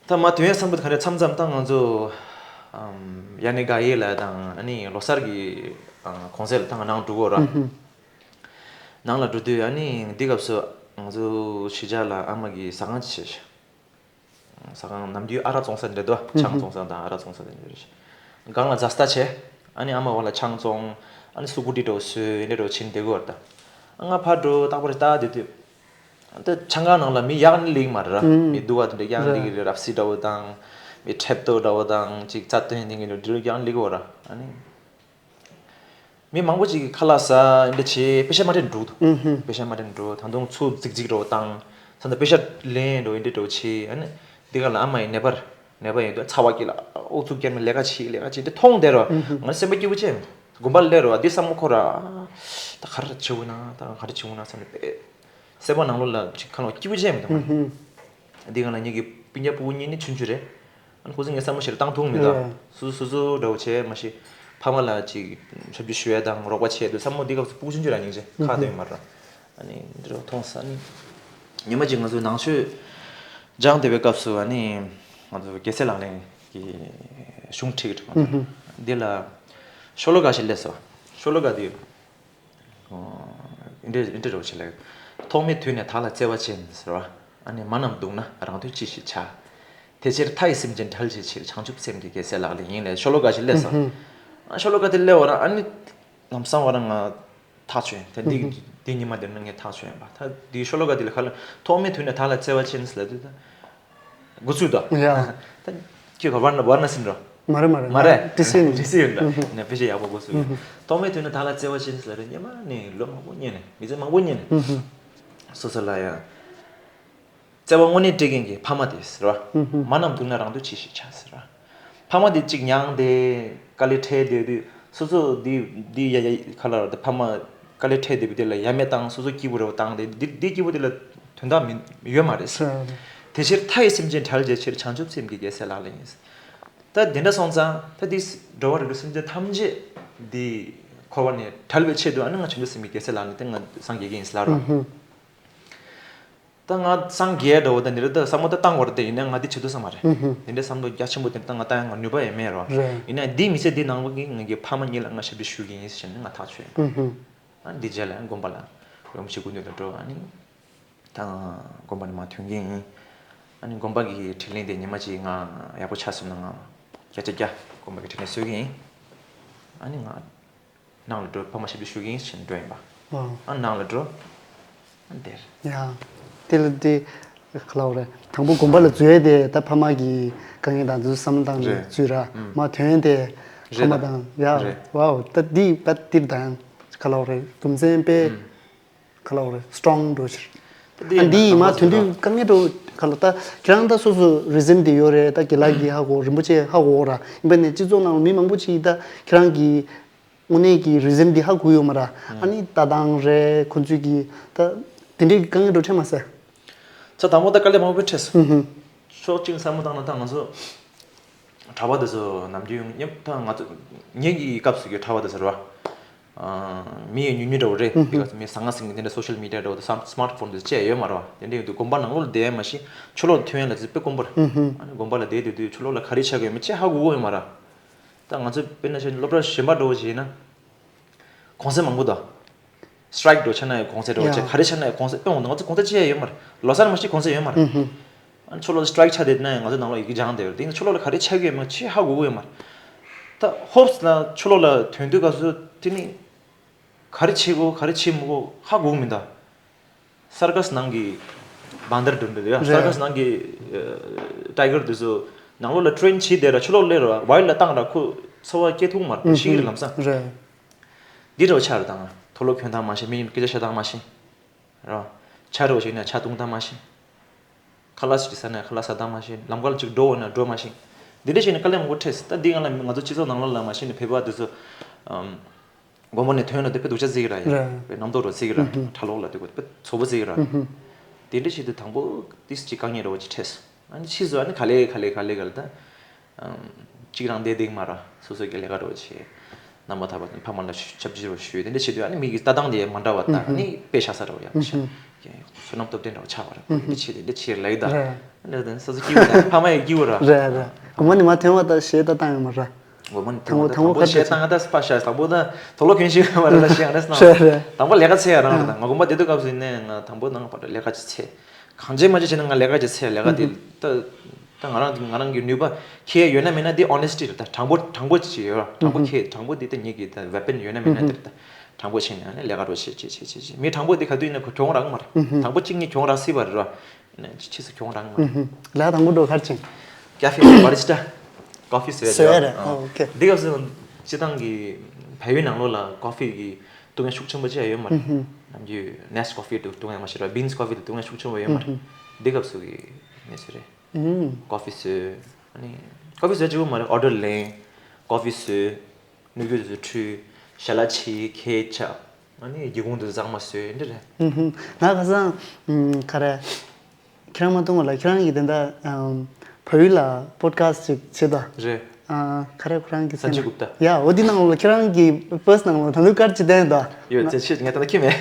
ད་མ་དོན་བསམ་བློ་ག་རེ་མཚམས་མཚམས་ད་ང་ཚོ་ཨམ་ཡ་ནི་ག་ཡེ་ལ་དང་ཨ་ནི་ལོ་གསར་གྱི་ཨ་གུང་སེང་ལ་ད་ང་ནང་འགྲོ་གོ་ར། ཨུ་ཧུམ། ནང་ལ་འགྲོ་དུས་ཨ་ནི་འདི་སྐབས་སུ་ང་ཚོ་གཞིས་ཆགས་ལ་ཨ་མ་གི་ཟ་ཁང་ཅིག་བྱས། ཟ་ཁང་ནམ་རྒྱུན་ཨ་རག་བཙོང་ས་འདྲ་འདུག་ཨ། ཆང་བཙོང་ས་དང་ཨ་རག་བཙོང་ས་དེ་འདྲ་རེད། སྒང་ལ་རྫ་རྟ་བྱས། ཨ་ནི་ཨ་མ་འོག་ལ་ཆང་བཙོང་། ཨ་ནི་སུ་ཀུ་ཊི་འདྲ་བོ་བཟོས་ཡིན་འདྲ་འདྲ་བོ་བྱས་ནས་བསྡད་གོ་ར་ད། ང་ཕར་འགྲོ་རྟག་པར་ལྟ་བསྡད་དུས། ད་ཆང་ཁང་ནང་ལ་མི་ཡག་ནི་ལེགས་མ་རེད་ར། ཨུམ། མི་སྡུག་པ་དེ་འདྲ་ཡག་ནི་ལེགས་རེད། རབ་སི་འདྲ་བོ་དང་། མི་ཁྲེབ་ཏོ་འདྲ་བོ་དང་ཅིག་རྩ་སྟོན་དེ་འདྲ་འདྲ་ཡག་ནི་ལེགས་བོ་ར། ཨ་ནི། མི་མང་པོ་ཅིག་གིས་ཁ་ལག་ཟ་འདི་བྱེད་དཔེ་ཆ་མ་དྲན་འགྲོ་འདུག་ཨུ་ཧུམ། དཔེ་ཆ་མ་དྲན་འགྲོ་ད་དུང་ཚུར་རྫིག་རྫིག་འདྲ་བོ་བཏང་། ས་འདི་དཔེ་ཆ་ལེན་འགྲོ་ཡིན་འདི་འདྲ་བོ་བྱེད། ཨ་ནི། འདི་ག་ལ་ཨ་མ་ཡི་ནད་པར་ནད་པ་ཡིན་འདུག་ཚ་བ་སྐྱེ་ལ་ཨོག་ཚུགས་སྐྱེ་མི་ལས་ཀ་བྱེད་ལས་ཀ་བྱེད་འདི་མཐོང་བསྡད་རོ། ཨུ་ཧུམ། ང་སེམས་པ་སྐྱིད་པོ་བྱས། དགོན་པ་ལ་སླེབས་རོ་འདི་བསམ་བློ་འཁོར་ར། ད་ག་རེ་བྱེད་དགོས་ན་ད་ག་རེ་བྱེད་དགོས་ན་བསམ་ནས་པས། སེམས་པ་ནང་ལོགས་ལ་ཅིག་ཁ་ལོག་སྐྱིད་པོ་བྱས་མི་འདུག་ཨུ་ཧུམ། འདི་ག་ལ་ངེད་ཀྱི་སྤུན་ཀྱག་སྤུ་གུ་གཉིས་ནི་ཆུང་ཆུང་རེད། ཨ་ནི་ཁོ་ཚོ་ངའི་བསམ་བློ་ཞིག་ལ་བཏང་ཐུབ་མི་འདུག་ཨེ། སོ་སོ་སོ་སོ་འདྲ་བོ་བྱས་མ་གཞི། ཕ་མ་ལ་ཅིག་ཞབས་ཕྱི་ཞུ་ཡ་དང་རོགས་པ་བྱས་དུས་བསམ་བློ་འདི་སྐབས་སུ་སྤུ་གུ་ཆུང་ཆུང་ར་སྙིང་རྗེ་ཁག་དོན་མ་ར། ཨ་ནི་འདི་རུ་མཐོང་ས་ནི། ཉི་མ་གཅིག་ང་ཚོ་ནང་ཆོས་སྦྱངས་བསྡད་པའི་སྐབས་སུ་ཨ་ནི། ང་ཚོ་རྒྱལ་སྲས་ལག་ལེན་གྱི་གཞུང་ཁྲིད་ཀྱི་འདི་ལ། ཤོ་ལོ་ཀ་ཞིག་སླེབས་སོ། ཤོ་ལོ་ཀ་འདི། ཨིན་དྲི་ཨིན་དྲི་རོ་ཆེ་ལེགས། ཐོག་མེད་དུས་ནས་བདག་ལ་བརྩེ་བ་ཅན་ཟེར་བ། ཨ་ནི་མ་རྣམས་སྡུག་ན་རང་དོན་ཅི་ཞིག་བྱ། དེ་ཕྱིར་མཐའ་ཡས་སེམས་ཅན་བསྒྲལ་བྱའི་ཕྱིར་བྱང་ཆུབ་སེམས་ཀྱི་རྒྱལ་སྲས་ལག་ལེན་ཡིན་ལས་ཤོ་ལོ་ཀ་ཞིག་སླེབས་སོང་། ཨ་ཤོ་ལོ་ཀ་དེ་སླེབས་བ་ར་ཨ་ནི། ལམ་སང་བ་ར་ང་ཐག་ཆོད་ཡིན་ད་འདི་འདི་ཉི་མ་འདིར་ན་ངས་ཐག་ཆོད་ཡིན་པ་ད་འདི་ཤོ་ལོ་ཀ་འདི་ལ་ཁ་ལ་ཐོག་མེད་དུས་ནས་བདག་ལ་བརྩེ་བ་ཅན་ཟེར་ལ་དུས་ད། འགོ་ཚུགས་དོ། ཡ། ད་ཁྱོད་ཀྱི་ཝར་ན་ཝར་ན་སིན་རོ། མ་རེད་མ་རེད། མ་རེད། ཏི་སི་ཡིན། ཏི་སི་ཡིན་ད། ནས་དཔེ་ཆ་ཡག་པོ་འགོ་ཚུགས་ཡིན། ཐོག་མའི་དུས་ན་ད་ལ་བརྩེ་བ་ཅན་ཟེར་རེད་སྙེ་མ་ནས་ལོ་མང་པོ་སྙེ་ནས་མི་ཚེ་མང་པོ་སྙེ་ནས། སོ་སོ་ལ་ཡ། བརྩེ་བ་དངོས་གནས་སྤྲད་མཁན་གྱི་ཕ་མ་དེ་ཟེར་བ། མ་རྣམས་སྡུག་ན་རང་དོན་ཅི་ཞིག་བྱ་ཟེར་བ། ཕ་མ་དེ་གཅིག་མྱངས་ཏེ་དཀའ་ལས་འཕྲད་བསྡད་དུས་སོ་སོ་འདི་འདི་ཡ་ཡ་ཁ་ལ་ར་ད་ཕ་མ་དཀའ་ལས་འཕྲད་བསྡད་པའི་དེ་ལ་ཡ་མེད་བཏང་སོ་སོ་སྐྱིད་པོ་རེ་བ་བཏང་སྟེ་འདི་འདི་སྐྱིད་པོ་དེ་ལ་དོན་དག་མི་ཡོད་མ་རེད། དེ་ཕྱིར་མཐའ་ཡས་སེམས་ཅན་བསྒྲལ་བྱའི་ཕྱིར་བྱང་ཆུབ་སེམས་ཀྱི་རྒྱལ་སྲས་ལག་ལེན་ཡིན། ད་དེ་འདྲ་སོང་ཙང་ད་འདི་འགྲོ་བ་རིགས་དྲུག་སེམས་ཅན་ཐམས་ཅད་འདི་འཁོར་བ་ནས་བསྒྲལ་བའི་ཆེད་དུ་ཨ་ནི་ང་བྱང་ཆུབ་སེམས་ཀྱི་རྒྱལ་སྲས་ལག་ལེན་དེ་ང་སངས་རྒྱས་ཀྱི་ཡིན་ཟེར་ལབ་རོགས། ད་ང་སངས་རྒྱས་འདྲ་བོ་དང་འདི་འདྲ་ད་བསམ་བློ་ད་བཏང་བར་དེ་ཡིན་ན་ང་འདི་བྱེད་དུ་བསམ་མ་རེད། དེ་འདྲའི་བསམ་བློ་རྒྱ་ཆེན་པོ་དེ་ད་ང་བཏང་ཡང་ང་ནུས་པ་ཡང་མེད་རོ། ཡིན་ན་འདི་མི་ཚེ་འདི་ནང་པ་གི་ངེད་ཀྱི་ཕ་མ་གཉིས་ལ་ང་ཞབས་ཕྱི་ཞུ་གི་ཡིན་ཟེར་ནས་ང་ཐག་ཆོད་ཡིན། ཨ་འདི་རྗེས་ལ་དགོན་པ་ལ་རོམ་ཞིག་སྐུ་མདུན་དུ་འགྲོ་ཨ་ནི། ད་དགོན་པ་ནས་མ་ཐོན་གི་ཡིན། ཨ་ནི་དགོན་པ་གི་དྲིན་ལན་དེ་ཉི་མ་གཅིག་ང་ཡག་པོ་ཆགས་སོང་ན་ང་བརྒྱ་ཆ་བརྒྱ་དགོན་པ་གི་དྲིན་ལན་གསོ་གི་ཡིན། ཨ་ནི་ང་ནང་ལ་འགྲོ་ཕ་མ་ཞབས་ཕྱི་ཞུ་གི་ཡིན་ཟེར་ནས་འགྲོ་ཡིན་པ། ཨ་ནང་ལ་འགྲོ། ཨ་འདིར། ཡ། དེ་ལ་དེ་ག་ལ་བ་རེད། དང་པོ་དགོན་པ་ལ་འཛུལ་ཡས་དེ་ད་ཕ་མ་གི་དཀའ་ངལ་དང་འདུག་བསམ་སྟངས་ནས་འཛུལ་ར་མ་ཐོན་དེ་ཕ་མ་དང་ཡ་ཝའོ་ད་འདི་ད་འདིར་ད་ཡང་ག་ལ་བ་རེད་རྒྱུ་མཚན་དཔེ་ག་ལ་བ་རེད་སི་ཊོང་འགྲོ་ཕྱིར། ཨ་འདི་ཡིན་མ་ཐོན་དུས་དཀའ་ངལ་འགྲོ་ག་ལ་ད་ཁྱེད་རང་ད་སོ་སོ་རི་ཟན་དེ་ཡོད་རེད་ད་དགེ་ལགས་ཀྱི་ཧ་གོ་རིན་པོ་ཆེ་ཧ་གོ་ར་ཡིན་པ་ནས་སྤྱི་ཚོགས་ནང་ལ་མི་མང་པོ་ཅིག་ད་ཁྱེད་རང་གི་དངོས་གནས་ཀྱི་རི་ཟན་འདི་ཧ་གོ་ཡོད་མ་ར། ཨ་ནི་ལྟ་སྟངས་རེད་ཁོ་ཚོས་ཀྱི་ད་དེ་འདྲའི་དཀའ་ངལ་འགྲོ་ཕྲད་མ་ཟད། ཚ་དང་པོ་ད་དཀའ་ལས་མང་པོ་འཕྲད་སོང་། ཕྱོགས་གཅིག་བསམ་བློ་བཏང་ན་ད་ང་ཚོ་གྲྭ་པ་དེ་ཚོ་ནམ་རྒྱུན་ཉེ་ད་ང་ཚོ་ངེད་ཀྱི་སྐབས་སུ་གི་གྲྭ་པ་དེ་ཚོ་རེད་བ། མི་ཡི་ཉུང་ཉུང་འདྲ་བོ་རེད། དེ་ག་ཚོ་མི་ཟང་ངེ་ཟིང་ངེ་དེ་འདྲ་སོ་ཤལ་མི་ཌི་ཡ་འདྲ་བོ་དང་སི་མ་ཊི་ཕོན་དེ་ཚོ་བཅས་ཡོད་མ་རེད་བ། དེ་འདྲ་ཡོད་དུས་དགོན་པ་ནང་ལོགས་ལ་བསྡད་ཡ་མ་གཞི་ཆུ་ལོག་ལ་ཐོན་ཡ་ལ་ཚོ་དཔེ་དཀོན་པོ་རེད། ཨ་ནི་དགོན་པ་ལ་བསྡད་དུས་དུས་ཆུ་ལོག་ལ་ག་རེ་ཆགས་ཀྱི་ཡོད་མེད་ཅི་ཧ་གོ་གི་ཡོད་མ་རེད། ད་ང་ཚོ་དཔེར་ན་བཤད་ན་སློབ་གྲྭ་གཞན་པ་འགྲོ་བ་ཞིག་ཡིན་ན། གུང་སེང་མང་པོ་དང་། སི་ཊི་རའི་ཀི་འགྲོ་ཆ་ན་ཡང་གུང་སེང་འགྲོ་བ་ཆ་ག་རེ་ཆ་ན་ཡང་གུང་སེང་དཔེ་འོང་དང་ང་ཚོ་གུང་སེང་ཅི་ཡང་ཡོད་མ་རེད། ལོ་གསར་མ་གཞི་གུང་སེང་ཡོད་མ་རེད། ཨ་ཆུ་ལོག་ལ་སི་ཊི་རའི་ཀི་ཆགས་བསྡད་ན་ཡང་ང་ཚོ་ནང་ལོགས་ཡི་གེ་སྦྱངས་བསྡད་ཡོད་རེད། དེ་ཡིན་ན་ཆུ་ལོག་ལ་ག་རེ་ཆགས་ཀྱི་ཡོད་མ་རེད་ཅི་ཧ་གོ་གི་ཡོད་མ་རེད། ད་ཧོབ་སི་ལ་ཆུ་ལོག་ལ་ཐོན་དུས་སྐབས་སུ་དེ་ནི། ག་རེ་བྱེད་དགོས་ག་རེ་བྱེད་མི་དགོས་ཧ་གོ་གི་མི་འདུག་སར་ཀ་སི་ནང་གི་བཱན་དར་འདྲ་འདྲ་ཡ། རེད། སར་ཀ་སི་ནང་གི་ཨ་ཊའི་གར་དེ་ཚོ་ནང་ལོགས་ལ་ཊེན་བྱས་བསྡད་ར། ཕྱི་ལོགས་སླེབས་ར། ཝའིལ་ལ་བཏང་ར། ཁོ་འཚོ་བ་སྐྱེལ་ཐུབ་མ་རེད། ཁོ་ཤི་གི་རེད་ལམ་སང་། རེད། འདི་འདྲ་བོ་ཆགས་རེད། ད་ང་དུག་ལོག་གྱོན་སྟངས་མ་ཤེས། མི་ཡིན་སྐད་ཆ་བཤད་སྟངས་མ་ཤེས། ར། ཇ་འདྲ་བོ་ཞིག་ཡིན་ན་ཇ་བཏུང་སྟངས་མ་ཤེས། ཁ་ལག་ཅིག་ཟ་ན་ཁ་ལག་ཟ་སྟངས་མ་ཤེས། ལམ་ཁ་ལ་ཅིག་འགྲོ་འོ་ན་འགྲོ་མ་ཤེས། འདི་འདྲ་བྱས་ནས་དཀའ་ལས་མང་པོ་འཕྲད། ད་འདི་སྒང་ལ་ང་ཚོ་སྤྱི་ཚོགས་ནང་ལོགས་ལ་མ་ཤེས་ནས་བོད་པ་དེ་ཚོ་ཨམ། དགོང་མོ་ནས་ཐོན་ན་དེ་དཔེ་སྡུག་ཅག་བརྩི་གི་ར་ཡ། རེད། དཔེ་རྣམ་རྟོག་འདྲ་བོ་བརྩི་གི་ར། ཧུམ་ཧུམ། གྲྭ་ལོག་ལ་དེ་དཔེ་ཚོ་བོ་བརྩི་གི་ར། ཧུམ་ཧུམ། དེ་འདྲ་བྱེད་དུས་དང་པོ་ཏིས་ཅིག་དཀའ་ངལ་འདྲ་བོ་ཅིག་འཕྲད། ཨ་ནི་ཕྱིས་སུ་ཨ་ནི་ག་ལེ་ག་ལེ་ག་ལེ་ག་ལེ་ད། ཨམ། གཅིག་རང་བསྡད་བསྡད་མ་ར། སོ་སོ་གི་ལས་ཀ་འདྲ་བོ་བྱེད། རྣམ་པ་ཐར་པ་ཕ་མ་ལ་ཞུ་ཆབ་ཅིག་འདྲ་བོ་ཞུས། དེ་འདྲ་བྱེད་དུས་ཨ་ནི་མི་གི་ལྟ་སྟངས་དེ་མ་འདྲ་བ་ད། ཨ་ནི་དཔེ་ཤ་ཚ་འདྲ་བོ་ཡ། ཧུམ་ཧུམ། བསོད་ནམས་སྟོབས་ལྡན་འདྲ་བོ་ཆགས་པ་ར། ཁོ་འདི་བྱེད་དེ་འདི་བྱེད་ལབ་ཡི་ད། རེད། ཨ་ནི་ད་སོ་སོ་སྐྱིད་པོ་ད་ཕ་མ་ཡི་སྐྱིད་པོ་ར། རེད་རེད། དགོང་མོ་ནས་མ་ཐོན་བ་ད་གཞས་ད་བཏང་ཡོད་མ་ར། དགོང་མོ་ནས་དང་པོ་དང་པོ་དང་པོ་གཞས་བཏང་ད་སྤ་ཤ། དང་པོ་ད་དུག་ལོག་གྱོན་ཤེས་ཡོད་མ་རེད་ད། ཤེས་ཨ་ནི་སྣང་། རེད་རེད། དང་པོ་ལས་ཀ་འཚོལ་ཡ་རང་རེད་ད། ང་དགོང་མོ་བསྡད་དུས་སྐབས་སུ་ཡིན་ནའི་ང་དང་པོ་ནང་པར་ལས་ཀ་ཅིག་འཚོལ། གང་བྱེད་མ་བྱེད་བྱས་ན་ང་ལས་ཀ་ཅིག་འཚོལ། ལས་ཀ་དེ་ད་ད་ང་རང་ང་རང་གི་ནུས་པ་ཁྱེད་ཡོད་ན་མེད་ན་དེ་ཨོ་ནེ་སི་ཊི་རེད་ད། དྲང་པོ་དྲང་པོ་ཅིག་ཡོད་ར། དྲང་པོ་ཁྱེད་དྲང་པོ་དེ་ད་ངེད་ཀྱི་ད་ཝེ་པན་ཡོད་ན་མེད་ན་དེ་རེད་ད། དྲང་པོ་བྱས་ནས་ཨ་ནི་ལས་ཀ་འདྲ་བོ་བྱེད་བྱེད་བྱེད་བྱེད་བྱེད། མི་དྲང་པོ་དེ་ག་དུས་ཡིན་ན་ཁོ་གྱོང་རག་མ་རེད། དང་པོ་གཅིག་གཉིས་གྱོང་རག་སྲིད་པ་རེད་ར། ཕྱིས་སུ་གྱོང་རག་མ་རེད། ལས་དང་པོ་འགྲོ་གར་ཕྱིན། ཀ་ཕི་བྷ་རི་སི་ཊ། ཀོ་ཕི་བཟོས་བཟོས་རེད། རེད། ཨོ་ཨོ་ཁེ། འདི་སྐབས་སུ་སྤྱི་བཏང་གི་བལ་ཡུལ་ནང་ལོགས་ལ་ཀོ་ཕི་གི་བཏུང་ཡ་ཤུགས་ཆེན་པོ་ཅིག་ཡོད་མ་རེད། ནམ་རྒྱུན་ནེ་སི་ཊི་ཀོ་ཕི་དེ་བཏུང་ཡ་མ་ཤེས་ར། བིན་སི་ཀོ་ཕི་དེ་བཏུང་ཡ་ཤུགས་ཆེན་པོ་ཡོད་མ་རེད། འདི་སྐབས་སུ་གི་གནས་ཚུལ་རེད། ཀོ་ཕི་བཟོས། ཨ་ནི་ཀོ་ཕི་བཟོས་གཅིག་པོ་མ་རེད། ཨོ་ཌར་ལེན། ཀོ་ཕི་བཟོས། ནུས་རྒྱུ་དེ་ཚོ་འཁྲུད། ཞལ་ལག་ཕྱིས། ཁལ་ཆགས། ཨ་ནི་སྒེའུ་ཁུང་དེ་ཚོ་གཙང་མ་བཟོས། འདི་རེད། ཧུམ་ཧུམ། ང་ཁ་སང་ཨམ། ག་རེ། ཁྱེད་རང་མ་གཏོང་བ་ལ་ཁྱེད་རང་གིས་དེ་འདྲ་ཨམ། བལ་ཡུལ་ལ་པོ་ཌི་ཁ་སི་ཊི་ཅིག་བྱེད་དོ། རེད། ཨ། ག་རེ་ཁོ་རང་གི་སན་ཇི་གུབ་ཏཱ། ཡ། འོ་དེ་ནང་ལ་ཁྱེད་རང་གི་པོ་སི་ཊི་ནང་ལ་ད་དུང་ཀར་ཌི་ཅིག་བསྟན་དོ། ཡོད་ཚེ་ཆེད་ངས་ད་ལྟ་ཁྱེར་མེད།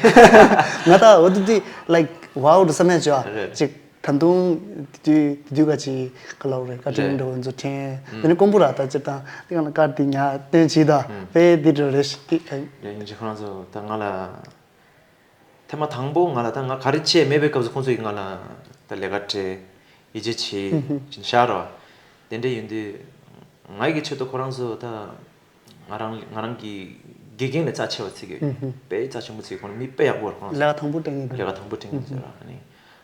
ང་ད་འོ་དེ་དེ་ལའིཀ་ཝའོ་འདྲ་བསམ་ཡ་བྱོས་ཨ། རེད། ཅིག་ད་དུང་དུས་དུས་ག་ཅིག་ག་ལབ་རེད། བཀའ་དྲིན་རེད། འགྲོ་འཛུགས་ཕྲན་དེ་ནི་དཀོན་པོ་ར། ད་སྤྱིར་བཏང་དེ་གང་ལ་ཀར་དེ་ཉར་སྟོན་བྱེད་ད་ཨུམ། དཔེ་དེ་འདྲ་རེད་ཤག་དེ་ག་ཡིན་གཅིག་ཁོ་རང་ཚོ་ད་ང་ལ་ཐེངས་མ་དང་པོ་ང་ལ་ད་ང་ག་རེ་བྱས་མེད་པའི་སྐབས་སུ་ཁོང་ཚོ་ཡིས་ང་ལ་ད་ལས་ཀ་སྤྲད། ཡིད་ཆེས་བྱེད་ཅིང་ཤར་རོ། དེ་འདྲ་ཡིན་དུས་ང་གི་ཆེད་དུ་ཁོ་རང་ཚོ་ད། ང་རང་ང་རང་གི་དགེ་རྒན་ལས་རྩ་ཆེ་བ་བརྩི་གི་ཡོད། ཧུམ་ཧུམ། དཔེ་རྩ་ཆེན་པོ་བརྩི་གི། ཁོང་མི་དཔེ་ཡག་པོ་རེད། ཁོང་ལས་ཀ་དང་པོ་སྤྲད་མཁན་དེ། ལས་ཀ་དང་པོ་སྤྲད་མཁན་ཟེར་ར། ཨ་ནི་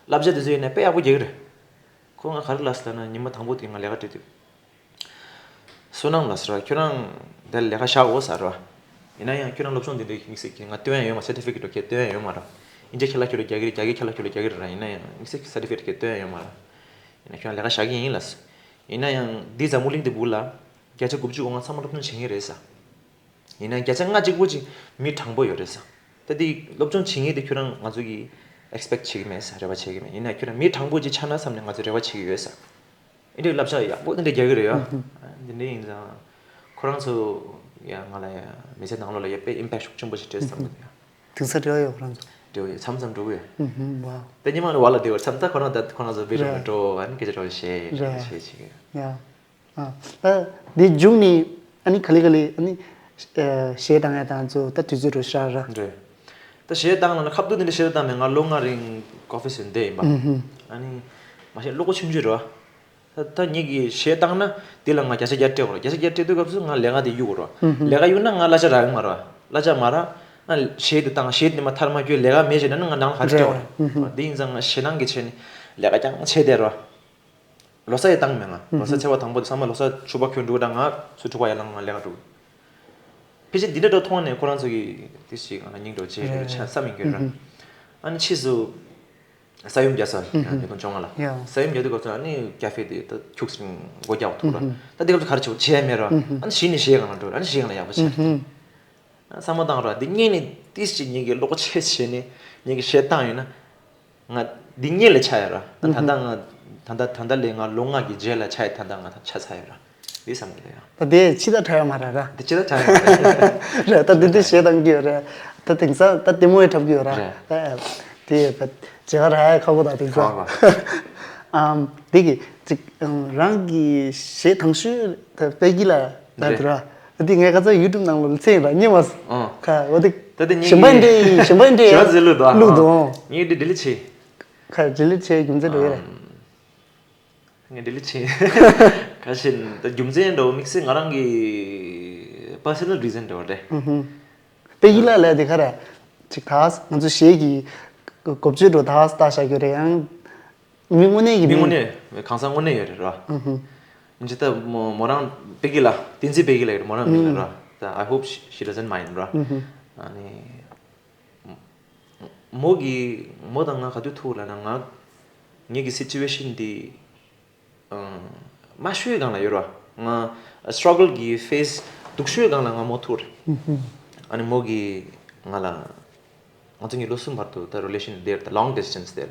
བསླབ་བྱ་དེ་ཚོ་ཡིན་ན་དཔེ་ཡག་པོ་རྒྱག་གི་རེད། ཁོ་ང་ག་རེ་ལབ་ཟེར་ན་ཉི་མ་དང་པོ་དེ་ང་ལས་ཀ་སྤྲད་དུས་བསོད་ནམས་ལགས་ཟེར་བ། ཁྱོད་རང་འདིར་ལས་ཀ་བཞག་འོ་ཟེར་བ། ཡིན་ན་ཡང་ཁྱོད་རང་སློབ་སྦྱོང་འདི་འདྲའི་དམིགས་བསལ་གྱི་ང་སྟོན་ཡ་ཡོད་མ། སར་ཊི་ཕི་ཀེཊ་འདྲ་བོ་ཁྱེད་སྟོན་ཡ་ཡོད་མ་ར། དབྱིན་ཇི་ཁྱེད་ལ་ཁྱོད་ལ་རྒྱག་གི་རེད། རྒྱ་སྐད་ཁྱེད་ལ་ཁྱོད་ལ་རྒྱག་གི་རེད་ར། ཡིན་ན་ཡང་དམིགས་བསལ་གྱི་སར་ཊི་ཕི་ཀེཊ་ཁྱེད་སྟོན་ཡ་ཡོད་མ་ར། ཡིན་ན་ཁྱོད་རང་ལས་ཀ་བཞག་གི་ཡིན་ལབ་ཟེར། ཡིན་ན་ཡང་འདི་འཛམ་བུ་གླིང་འདི་སྦུག་ལ་བརྒྱ་ཆ་དགུ་བཅུ་གོ་ལྔ་ཚང་མ་སློབ་སྦྱོང་བྱེད་མཁན་རེད་ཟེར། ཡིན་ན་བརྒྱ་ཆ་ལྔ་གཅིག་པོ་ཅིག་མི་དྲང་པོ་ཡོད་རེད་ཟེར། ད་འདི་སློབ་སྦྱོང་བྱེད་མཁན་དེ་ཁྱོད་རང་ང་ཚོ་གིས་ཨེག་སི་པེག་བྱེད་ཀྱི་མེད་ཟེར། རེ་བ་བྱེད་ཀྱི་མེད། ཡིན་ན་ཁྱོད་རང་མི་དྲང་པོ་ཅིག་ཆགས་ན་བསམ་ནས་ང་ཚོ་རེ་བ་བྱེད་ཀྱི་ཡོད་ཟེར། འདི་འདྲའི་བསླབ་བྱ་ཡག་པོ་འདི་འདྲ་རྒྱག་གི་རེད་ཡ། ཨུ་ཧུ། འདི་འདྲ་ཡིན་ཙང་ཁོ་རང་ཚོ་ཡ་ང་ལ་ཡ་མི་ཚེ་ནང་ལོགས་ལ་ཡ་དཔེ་ཨིམ་པེག་ཤུགས་ཆེན་པོ་ཞིག་སྤྲད་བསམ་གི་འདུག་ཡ། དེང་སང་འབྲེལ་བ་ཡོད་ཁོ་རང་ཚོ། འབྲེལ་བ་ཡོད། མཚམས་མཚམས་འགྲོ་གི་ཡོད། ཨུ་ཧུ། ཝའོ། དཔེ་ཉི་མ་ནས་ཝ་ལ་བསྡད་པར་མཚམས་ད་ཁོ་རང་ད་ཁོ་རང་ཚོ་བི་ཌི་ཡོ་རེད། འགྲོ་ཨ་ནི་སྐད་ཆ་འདྲ་བོ་བཤད་རེད། བཤད་བྱེད་གི་ཡ། ཨ། ད་འདི་མཇུག་ནི་ཨ་ནི་ག་ལེ་ག་ལེ་ཨ་ནི་ཨ་གཞས་བཏང་ཡ་དང་ཚོ་ད་དུས་ཚོད་འགྲོ་ཤག་ར། རེད། ད་གཞས་བཏང་ལ་ན་ཁ་ཐུག་འདི་འདྲ་གཞས་བཏང་མེད། ང་ལོ་ལྔ་རིང་ཀོ་ཕི་སི་འདི་ཡིན་པ། ཨུ་ཧུ། ཨ་ནི་མ་གཞི་བློ་ཁོག་ཆུང་ཆུང་རེད་བ། ད་ད་ངེད་ཀྱིས་གཞས་བཏང་ན་འདི་ལ་ང་བརྒྱ་ཆ་བརྒྱ་སྤྲད་དགོས་རེད། བརྒྱ་ཆ་བརྒྱ་སྤྲད་དུས་སྐབས་སུ་ང་ལས་ཀ་དེ་གཡུག་དགོས་རེད་བ། ཨུ་ཧུ། ལས་ཀ་གཡུག་ན་ང་གླ་ཆ་རག་གི་མ་རེད་བ། གླ་ཆ་མ་རག་ང་གཞས་དེ་བཏང་། གཞས་དེ་མ་མཐར་མ་འཁྱོལ་ལས་ཀ་མེད་བྱས་ན་ནི་ང་ནང་ལ་ག་རེ་སྤྲད་དགོས་རེད། རེད། ཨུ་ཧུ། དེ་ཡིན་ཙང་ང་ཞེད་སྣང་གི་ཆེད་ནས་ལས་ཀ་རྐྱང་བྱས་བསྡད་རེད་བ། ལོ་གསར་ཡང་བཏང་མེད་ང་། ལོ་གསར་ཚེས་པ་དང་པོ་དེ་ཚང་མ་ལོ་གསར་ཕྱུ་པ་གྱོན་འགྲོ་དང་ང་ཚོ་ཕྱུ་པ་ཡར་ལངས་ང་ལས་ཀ་འགྲོ། ཕལ་ཆེར་འདི་འདྲ་འགྲོ་མཐོང་ནས་ཁོ་རང་ཚོ་གིས་དེ་ཞིག་ང་ལ་སྙིང་འདྲ་བྱེད་རེ་ཆ་བསམ་ཡིན་གྱི་ར། ཨ་ནི་ཕྱིས་སུ་ས་ཡོམ་བརྒྱབ་ས་ཉིས་སྟོང་བཅོ་ལྔ་ལ། ཡ། ས་ཡོམ་བརྒྱབ་དུས་སྐབས་སུ་ཨ་ནི་ཀ་ཧྥེ་དེ་ད་ཁྱུག་ཙམ་སྒོ་རྒྱག་ཐུབ་ར། ད་དེ་སྐབས་སུ་ག་རེ་བྱེད་དགོས་བྱས་མེད་ར། ཨ་ནི་གཞི་ནས་གཞས་སྒང་ལ་འགྲོ། ཨ་ནི་གཞས་སྒང་ལ་ཡག་པོ་བྱས། བསམ་བློ་བཏང་ར། འདི་སྔོན་ནས་ཏིས་ཅིག་ངེད་ཀྱི་བློ་ཁོག་ཆེ་བྱས་ནས་ངེད་ཀྱི་གཞས་བཏང་ཡོད་ན། ང་འདི་སྔོན་ལ་ཆགས་ཡོད་ར། ད་ད་ལྟ་ང་ད་ལྟ་ད་ལྟ་ལས་ང་ལོ་ལྔ་གི་རྗེས་ལ་ཆགས་ཡོད། ད་ལྟ་ང་ད་ཆགས་ཚར་ཡོད་ར། འདི་བསམ་གི་འདུག་ཡ། ད་དེ་ཕྱི་ད་དྲག་ཡོད་མ་རེད་ར། འདི་ཕྱི་ད་དྲག་ཡོད་མ་རེད། རེད། ད་འདི་འདི་གཞས་བཏང་གི་ཡོད་རེད། ད་དེང་སང་ད་ལྟད་མོ་ཡང་འཁྲབ་གི་ཡོད་ར། རེད། ད་དེ་ཡོད་པ་མཇལ་ཁ་རག་ཡ་ཁག་པོ་ད་དེང་སང་། ཁག་པོ། ཨམ། འདི་གི་ཅིག་ཨམ། རང་གི་གཞས་དང་ཤོས་ད་དཔལ་སྐྱིད་ལ་ད་རེད། དུ་ར། འདི་ངས་ཁ་ཚ་ཡུ་ཊུབ་ནང་ལ་ཚེ་ཡིན་ར་རྙེད་མ་སོང་། ཨང་། ཁ་འོ་དེ་ད་དེ་ངེད་གཞན་པ་ཀྱིས་འདྲེ་གཞན་པ་འདྲེ་གཞན་པ་ཟེར་ལུགས་དང་། ལུགས་དང་། ངས་འདི་ཌི་ལིཊ་བྱས། ཁ་ཌི་ལིཊ་བྱས་རྒྱུ་མཚན་འགྲོ་གི་རེད། ཨང་། ངས་ཌི་ལིཊ་བྱས། ཁ་ཤས་ད་རྒྱུ་མཚན་འདྲ་བོ་དམིགས་བསལ་ང་རང་གི་པར་སོ་ནལ་རི་ཛན་འདྲ་བོ་རེད། ཨུ་ཧུ། པེ་ཀི་ལ་ལས་དེ་ག་རེ་ཅིག་ཐག་ང་ཚོ་གཞས་ཀྱི་གོ་བཅོས་འགྲོ་ཐག་ལྟ་བྱ་རྒྱུ་རེད། ཡང་མི་དངོས་གནས་ཀྱི་མི་མི་དངོས་གནས་གང་ཟག་དངོས་གནས་ཡོད་རེད་ར། ཨུ་ཧུ། ཇི་ལྟར་མོ་མོ་རང་པེ་ཀི་ལ་བསྟན་འཛིན་པེ་ཀི་ལ་ཡོད་རེད། མོ་རང་མི་ལ་ར། ད་I hope she, she doesn't mind ར། ཨུ་ཧུ། ཨ་ནི་མོ་གི་མོ་དང་ང་ག་དུས་ཐུག་ལ་ན་ང་ངེད་ཀྱི་situation འདི་མ་ཤོད་སྒང་ལ་ཡོད་ར། ང་struggle གི་phase སྡུག་ཤོས་སྒང་ལ་ང་མོ་ཐུག་རེད། ཨ་ནི་མོ་གི་ང་ལ་ང་ཚོ་གཉིས་ལོ་གསུམ་བར་དུ་ད་relation དེར་ད་long distance དེར།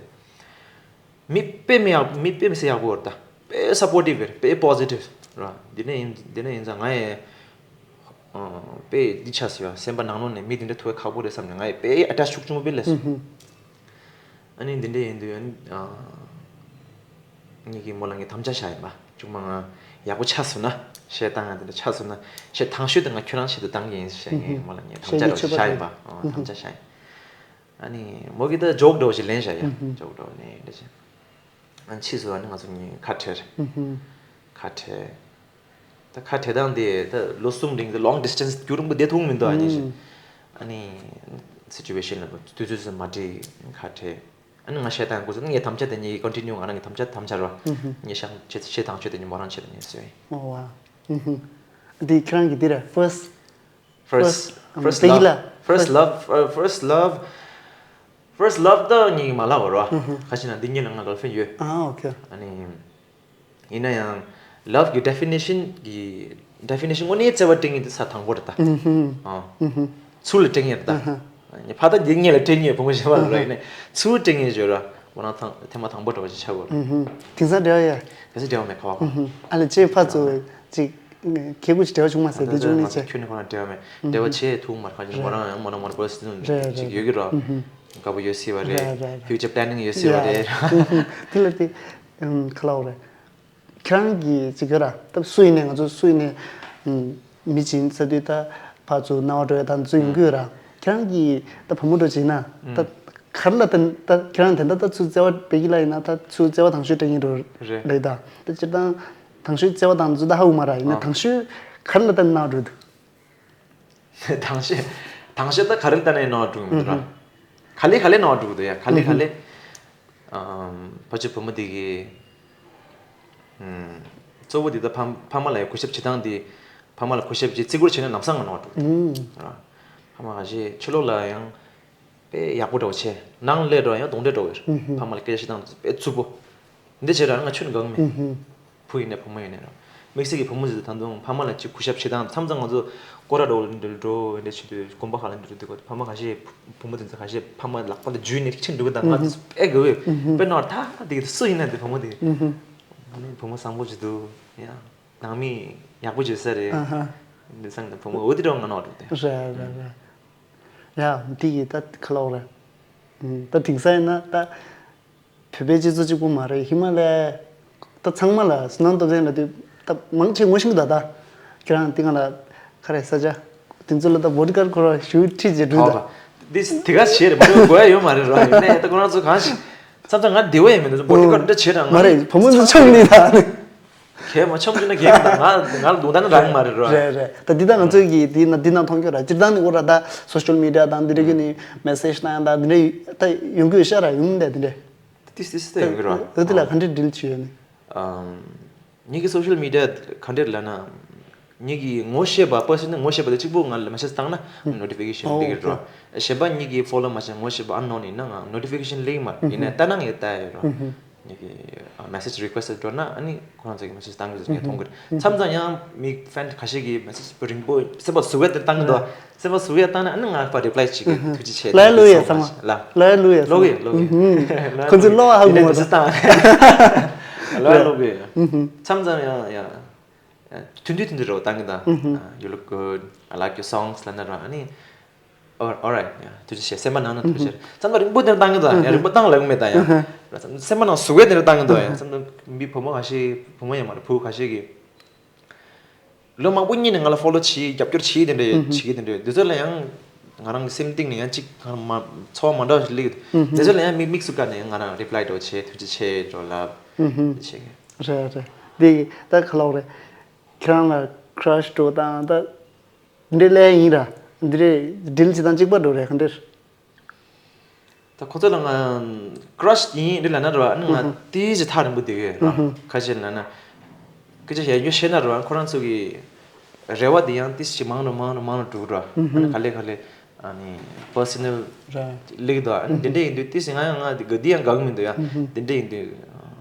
མི་དཔེ་མི་ཡག་མི་དཔེ་མི་སྲིད་ཡག་པོ་རེད། ད་དཔེ་supportive རེད། དཔེ་positive ར། འདི་ནས་ཡིན་འདི་ནས་ཡིན་ཙང་ང་ཡི་དཔེ་འདི་ཆགས་སོང་ཡ། སེམས་པ་ནང་ལོགས་ནས་མི་འདི་འདྲ་ཐུག་པ་ཁག་པོ་རེད་བསམ་ནས་ང་ཡི་དཔེ་attach ཤུགས་ཆེན་པོ་དཔེ་སླེབས་སོང་། ཨ་ནི་འདི་འདྲ་ཡིན་དུས་ཨ་ནི་ངེད་ཀྱིས་མོ་ལ་ངས་དམ་བཅའ་བཞག་ཡིན་པ། ཅུང་མ་ང་ཡག་པོ་ཆགས་སོང་ན་གཞས་བཏང་ཡ་འདི་འདྲ་ཆགས་སོང་ན་གཞས་དང་ཤོས་དེ་ང་ཁྱོད་རང་ཆེད་དུ་བཏང་གི་ཡིན་ཞེས་ངས་མོ་ལ་ངས་དམ་བཅའ་རེ་བཞག་ཡིན་པ། ཨོ་དམ་བཅའ་བཞག་ཡིན། ཨ་ནི་མོ་གིས་ད་joke འདྲ་བོ་ཞིག་ལེན་བཞག་ཡ། joke འདྲ་བོ་ནས་འདྲ་ཞིག་ཨ་ཕྱིས་སུ་ཨ་ནི་ང་ཚོ་གཉིས་ཁ་བྲལ་རེད། ཁ་བྲལ། ད་ཁ་བྲལ་སྟངས་དེ་ད་ལོ་གསུམ་རིང་དུ་long distance རྒྱུན་རིང་པོ་བསྡད་ཐུབ་མི་འདུག་ཨ་ནི་ཞིག་ཨ་ནི་situation ལ་དུས་ཚོད་སུ་མ་འགྲིག་ཁ་བྲལ། ཨ་ནི་ང་གཞས་བཏང་དགོས་ཟེར་ནས་ངས་དམ་བཅའ་དེ་ཉིད་continue ང་རང་གི་དམ་བཅའ་དམ་བཅའ་རོ། ངས་གཞས་གཞས་བཏང་ཆོས་དེ་ཉིད་མོ་རང་ཆེད་དུ་ངས་བཟོས། ཨོ་ཝ། འདི་ཁྱེད་རང་གི་འདི་རེད། first first first love ལ་first love first love first love ད་ངས་མ་ལབ་རོ། ཁ་ཤས་ན་འདི་ཉིད་ལ་ང་girlfriend ཡོད། ཨ་ཨོ་ཁེ། ཨ་ནི། ཡིན་ན་ཡང་love གི་definition གི་definition དངོས་གནས་བརྩེ་བ་སྤྲད་མཁན་དེ་ས་དང་པོ་རེད་ད། ཨ། ཚུར་ལ་སྤྲད་མཁན་རེད་ད། ཕ་ད་འདི་ངེད་ལ་སྤྲད་མཁན་བུ་མོ་གཞན་པ་ལ་ཡིན་ན་ཚུར་སྤྲད་མཁན་བརྗོད་ར། ཁོ་རང་ཐང་ཐེངས་མ་དང་པོ་འདྲ་བ་ཞིག་ཆགས་དགོས་རེད། དེང་སང་འབྲེལ་བ་ཡ། དེང་སང་འབྲེལ་བ་མེད་ཁ་བ་ཁོ། ཨ་ལ་ཅེ་ཕ་ཚོ་ཅིག་ཁྱེད་ཀུ་ཅིག་འབྲེལ་བ་བྱུང་མ་ཟེར་དེ་བྱུང་ནི་ཅེ། ཁྱོད་ནི་ཁོ་རང་འབྲེལ་བ་མེད། འབྲེལ་བ་བྱེད་ཐུབ་མ་རེད། ཁ་ཅིག་མོ་རང་ཡང་མོ་རང་མོ་རང་པོ་སི་ཅིག་ཡོད་ཀྱི་ར། དགའ་པོ་ཡོད་སྲིད་པ་རེད། future planning ཡོད་སྲིད་པ་རེད། དེ་ལ་དེ་ཁ་ལོ་རེད། ཁྱེད་རང་གིས་ཅིག་ག་ར་ད་སུ་ཡིན་ནའི་ང་ཚོ་སུ་ཡིན་ནའི་མི་བྱིན་ས་དུས་ད་ཕར་ཚུར་སྣང་བ་འགྲོ་ཡ་དང་ཚུར་ཡོང་གི་ཡོད་ར། ཁྱེད་རང་གིས་ད་བུ་མོ་འགྲོ་བྱིན་ན་ད་ག་རེ་ལ་ད་ད་ཁྱེད་རང་དེ་འདྲ་ད་ཚུར་བརྩེ་བ་བེ་ཀི་ལ་ཡིན་ན་ད་ཚུར་བརྩེ་བ་དང་ཤོས་སྤྲད་ཀྱི་འགྲོ་རེད་ད། ད་སྤྱིར་བཏང་དང་ཤོས་བརྩེ་བ་དང་ཚུར་ད་ཧ་གོ་མ་ར། ཡིན་ན་དང་ཤོས་ག་རེ་ལ་ད་སྣང་བ་འགྲོ་འདུག་དང་ཤོས་དང་ཤོས་ད་ག་རེ་ལྟ་ནས་ནོར་འགྲོ་གི་མི་འདུག་ར། ག་ལེ་ག་ལེ་ནོར་འགྲོ་གི་འདུག་ཡ། ག་ལེ་ག་ལེ། ཨམ། ཕ་ཆུ་བུ་མོ་དེ་གི་ཨམ། གཙོ་བོ་དེ་ད་ཕ་ཕ་མ་ལ་ཡ་གུས་ཞབས་བྱེད་སྟངས་དེ། ཕ་མ་ལ་གུས་ཞབས་བྱེད་བརྩི་བཀུར་བྱེད་ན་ལམ་སང་ང་ནོར་འགྲོ་གི་འདུག་ར། ཕ་མ་ག་ཞེ་ཕྱི་ལོགས་ལ་ཡང་དཔེ་ཡག་པོ་འདྲ་བོ་བྱས། ནང་ལས་འགྲོ་ཡང་གདོན་འདྲེ་འདྲ་བོ་ཡོད། ཕ་མ་ལ་སྐད་ཆ་བཤད་སྟངས་དཔེ་རྩུབ་པོ། འདི་བྱས་ར་ང་ཆུ་ནས་འགག་མེད། བུ་ཡིན་ནའི་བུ་མོ་ཡིན་ནའི་ར། དམིགས་བསལ་གྱི་བུ་མོ་ཟེར་དུས་ད་དུང་ཕ་མ་ལ་ཅིག་གུས་ཞབས་བྱེད་སྟངས། མཚམས་མཚམས་ང་ཚོ་སྐོར་ར་འགྲོ་འདྲ་འགྲོ་འདྲ་བྱེད་དུས་དགོན་པ་ཁག་ལ་འགྲོ་དུས་ཕ་མ་ཁ་ཤས་བུ་མོ་དེ་ཚོ་ཁ་ཤས་ཕ་མ་ལག་པ་ལ་འཇུས་ནས་རིག་ཆེན་འགྲོ་གི། ད་ང་དེ་ཚོ་དཔེ་དགའ་བས། དཔེ་ནོར་ད་དེ་སུ་ཡིན་ན་དེ་བུ་མོ་དེ་ནི་བུ་མོ་བཟང་པོ་ཅིག་འདུག་ཡ། ནང་མི་ཡག་པོ་བྱེད་ས་རེད། འདི་སང་ད་བུ་མོ་འོ་དེ་འདྲ་ང་ནོར་འགྲོ་དེ། རེད་རེད་རེད། ཡ་འདི་ཡི་ད་ཁ་ལོག་རེད། ད་དེང་སང་ཡིན་ན་ད། བོད་པའི་སྤྱི་ཚོགས་གཅིག་པུ་མ་རེད། ཧི་མ་ལ་ཡའི་ད་ཚང་མ་ལ་སུ་ནང་སྟོབས་ལྡན་ལ་དུས་ད་མང་ཆེ་ངོ་ཤེས་ཀྱི་འདུག་ད་ཁྱེད་རང་དེ་སྔ་ལ་ག་རེ་ས་ཆ་དེ་ཚོ་ལ་ད་བོ་ཌི་གར་ཁོ་ར་ཞུ་ཁྲིད་ཅེས་འགྲུལ་ད། འདི་དེ་ག་བྱེད་རེད། མ་འགྲོ་དགོས་ཡ་ཡོད་མ་རེད་ར། ཡིན་ནའི་ད་ཁོ་རང་ཚོ་གང་ཞིག་མཚམས་མཚམས་ང་བདེ་བ་ཡིན་མི་འདུག་བོ་ཌི་གར་འདྲ་བྱེད་ར། མ་རེད། བུ་མོ་ཚོ་ཆོག་ནི་ད། གས་མ་ཆོམ་ཅི་ན་གས་མི་ད། ང་ང་ལ་དུང་ད་ན་རང་མ་རེད་ར། རེད་རེད། ད་འདི་ད་ང་ཚོའི་གི་འདི་ན་འདི་ན་མཐོང་རྒྱུ་ར། སྤྱིར་བཏང་ནི་འོ་ར་ད་སོ་ཤལ་མི་ཌི་ཡ་དང་འདི་འདྲ་གི་ནི་མེ་སེ་ཇི་བཏང་ཡ་དང་འདི་འདྲ་ད་ཡོང་གི་ཡོད་ཤག་ར། ཡོང་མི་འདུག་འདི་འདྲ། ཏིས་ཏིས་ཏིས་ཡོང་གི་རེད། འོ་དེ་ལ་ག་འདྲས་འགྲིལ་བྱས་ཡོད་ནི། ཨམ། ངེད་ཀྱི་སོ་ཤལ་མི་ཌི་ཡ་ག་འདྲས་ལབ་ན། ངེད་ཀྱི་ངོ་ཤེས་པ་པར་སན་ནི་ངོ་ཤེས་པ་དེ་གཅིག་པོ་ང་ལ་མེ་སེ་ཇི་བཏང་ན་ནོ་ཊི་ཕི་ཀེ་ཤན་སླེབས་ཀྱི་རེད། གཞན་པ་ངེད་ཀྱི་ཕོ་ལོ་མ་བྱས་ངོ་ཤེས་པ་ཨན་ནོན་ཡིན་ན་ང་ནོ་ཊི་ཕི་ཀེ་ཤན་སླེབས་ཀྱི་མ་རེད། ཡིན་ནའི་ལྟ་ན་ངས་ལྟ་ཡ་ཡོད་རེད། ངེད་ཀྱི་མེ་སེ་ཇི་རི་ཀུ་ཨེ་སི་ཊི་འགྲོ་ན་ཨ་ནི་ཁོ་རང་ཚོ་གི་མེ་སེ་ཇི་བཏང་གི་ཡོད་ངས་མཐོང་གི་རེད། མཚམས་མཚམས་ཡང་མི་ཕེན་ཁ་ཤས་ཀྱིས་མེ་སེ་ཇི་རིང་པོ་སེམས་པ་ཟུག་ག་དེ་བཏང་གི་འདུག་སེམས་པ་ཟུག་ཡ་བཏང་ན་ཨ་ནི་ང་ཕར་རི་པ་ལའི་བྱེད་ཀྱི། ཐུགས་རྗེ་ཆེ། ལོ་ཡ་ལོ་ཡ། ཚང་མ་ལ་ལོ་ཡ་ལོ་ཡ། ལོ་ཡ་ལོ་ཡ། ཁོ་ཚོ་ལོ་ཡ་ཧ་གོ་མ་ཐུགས་རྗེ་ཆེ། ལོ་ཡ་ལོ་ཡ། མཚམས་མཚམས་ཡང་ཡང་ཐུང་ཐུང་ཐུང་ཐུང་རེ་བ་བཏང་གི་འདུག You look good, I like your songs ལབ་ན་ར། ཨ་ནི་all right, yeah, ཐུགས་རྗེ་ཆེ། སེམས་པ་ནང་ན་ཐུགས་རྗེ་ཆེ། མཚམས་མཚམས་རིང་པོ་དེ་འདྲ་བཏང་གི་འདུག་ཡང་རིང་པོ་བཏང་ལབ་གི་མེད་ད། ཡང་སེམས་པ་ནང་ཟུག་ག་དེ་འདྲ་བཏང་གི་འདུག་ཡང་མཚམས་མཚམས་མི་བུ་མོ་ཁ་ཤས། བུ་མོ་ཡང་མ་རེད། བུ་ཁ་ཤས་ཀྱིས། ལོ་མང་པོ་གཉིས་ནས་ང་ལ་ཕོ་ལོ་བྱེད། རྒྱབ་སྐྱོར་བྱེད། དེ་འདྲ་བྱེད་ཀྱི་དེ་འདྲ་དེ་ཚོ་ལ་ཡང་ང་རང་གི་སེམས་གཏིང་ནས་ཡང་གཅིག་ང་རང་མ་ཚོར་བ་མ་འདྲ་བ་ཞིག་སླེབས་ཀྱི་འདུག་དེ་ཚོ་ལ་ཡང་མིག་མིག་སུ་བཀར་ནས་ཡང་ང་རང་རི་པ་ལའི་འདྲ་བོ་བྱེད། ཐུགས་རྗེ་ཆེ་འདྲ་བོ་ལབ་བྱེད་ཀྱི། རེད་རེད། འདི་ད་ཁ་ལོག་རེད། ཁྱེད་རང་ལ་ཁྲ་ཤི་འདྲ་བོ་དང་ད་འདྲ་ལས་ཡིན་ར། འདི་རེད། སྒྲིལ་བྱེད་སྟངས་གཅིག་པ་འགྲོ་རེད་ག་འདིར། ད་ཁོ་ཚོ་ལ་ང་ཀྲ་ཤི་ཡིན་རེད་ལབ་ན་ར་ཨ་ནི་ང་ཧུ་ཧུ། ཏིས་ཅིག་ཐག་རིང་པོ་བསྡད་ཡོད་ར། ཧུ་ཧུ། ཁ་ཤས་ལབ་ན་སྐད་ཆ་ཡ་ཡོ་བཤད་ན་ར་ཁོ་རང་ཚོ་གི་རེ་བ་དེ་ཡང་ཏིས་ཅིག་མང་རུ་མང་རུ་མང་རུ་འགྲོ་གི་ར། ཧུ་ཧུ། ཨ་ནི་ག་ལེ་ག་ལེ་ཨ་ནི་པར་སོ་ནལ་ར་སླེབས་ཀྱི་འདུག་ཨ་ནི་དེ་འདྲ་ཡིན་དུས་ཏིས་ཅིག་ང་ཡང་ང་དེ་ག་དེ་ཡང་དགའ་གི་མི་འདུག་ཡ། ཧུ་ཧུ། དེ་འདྲ་ཡིན་དུས་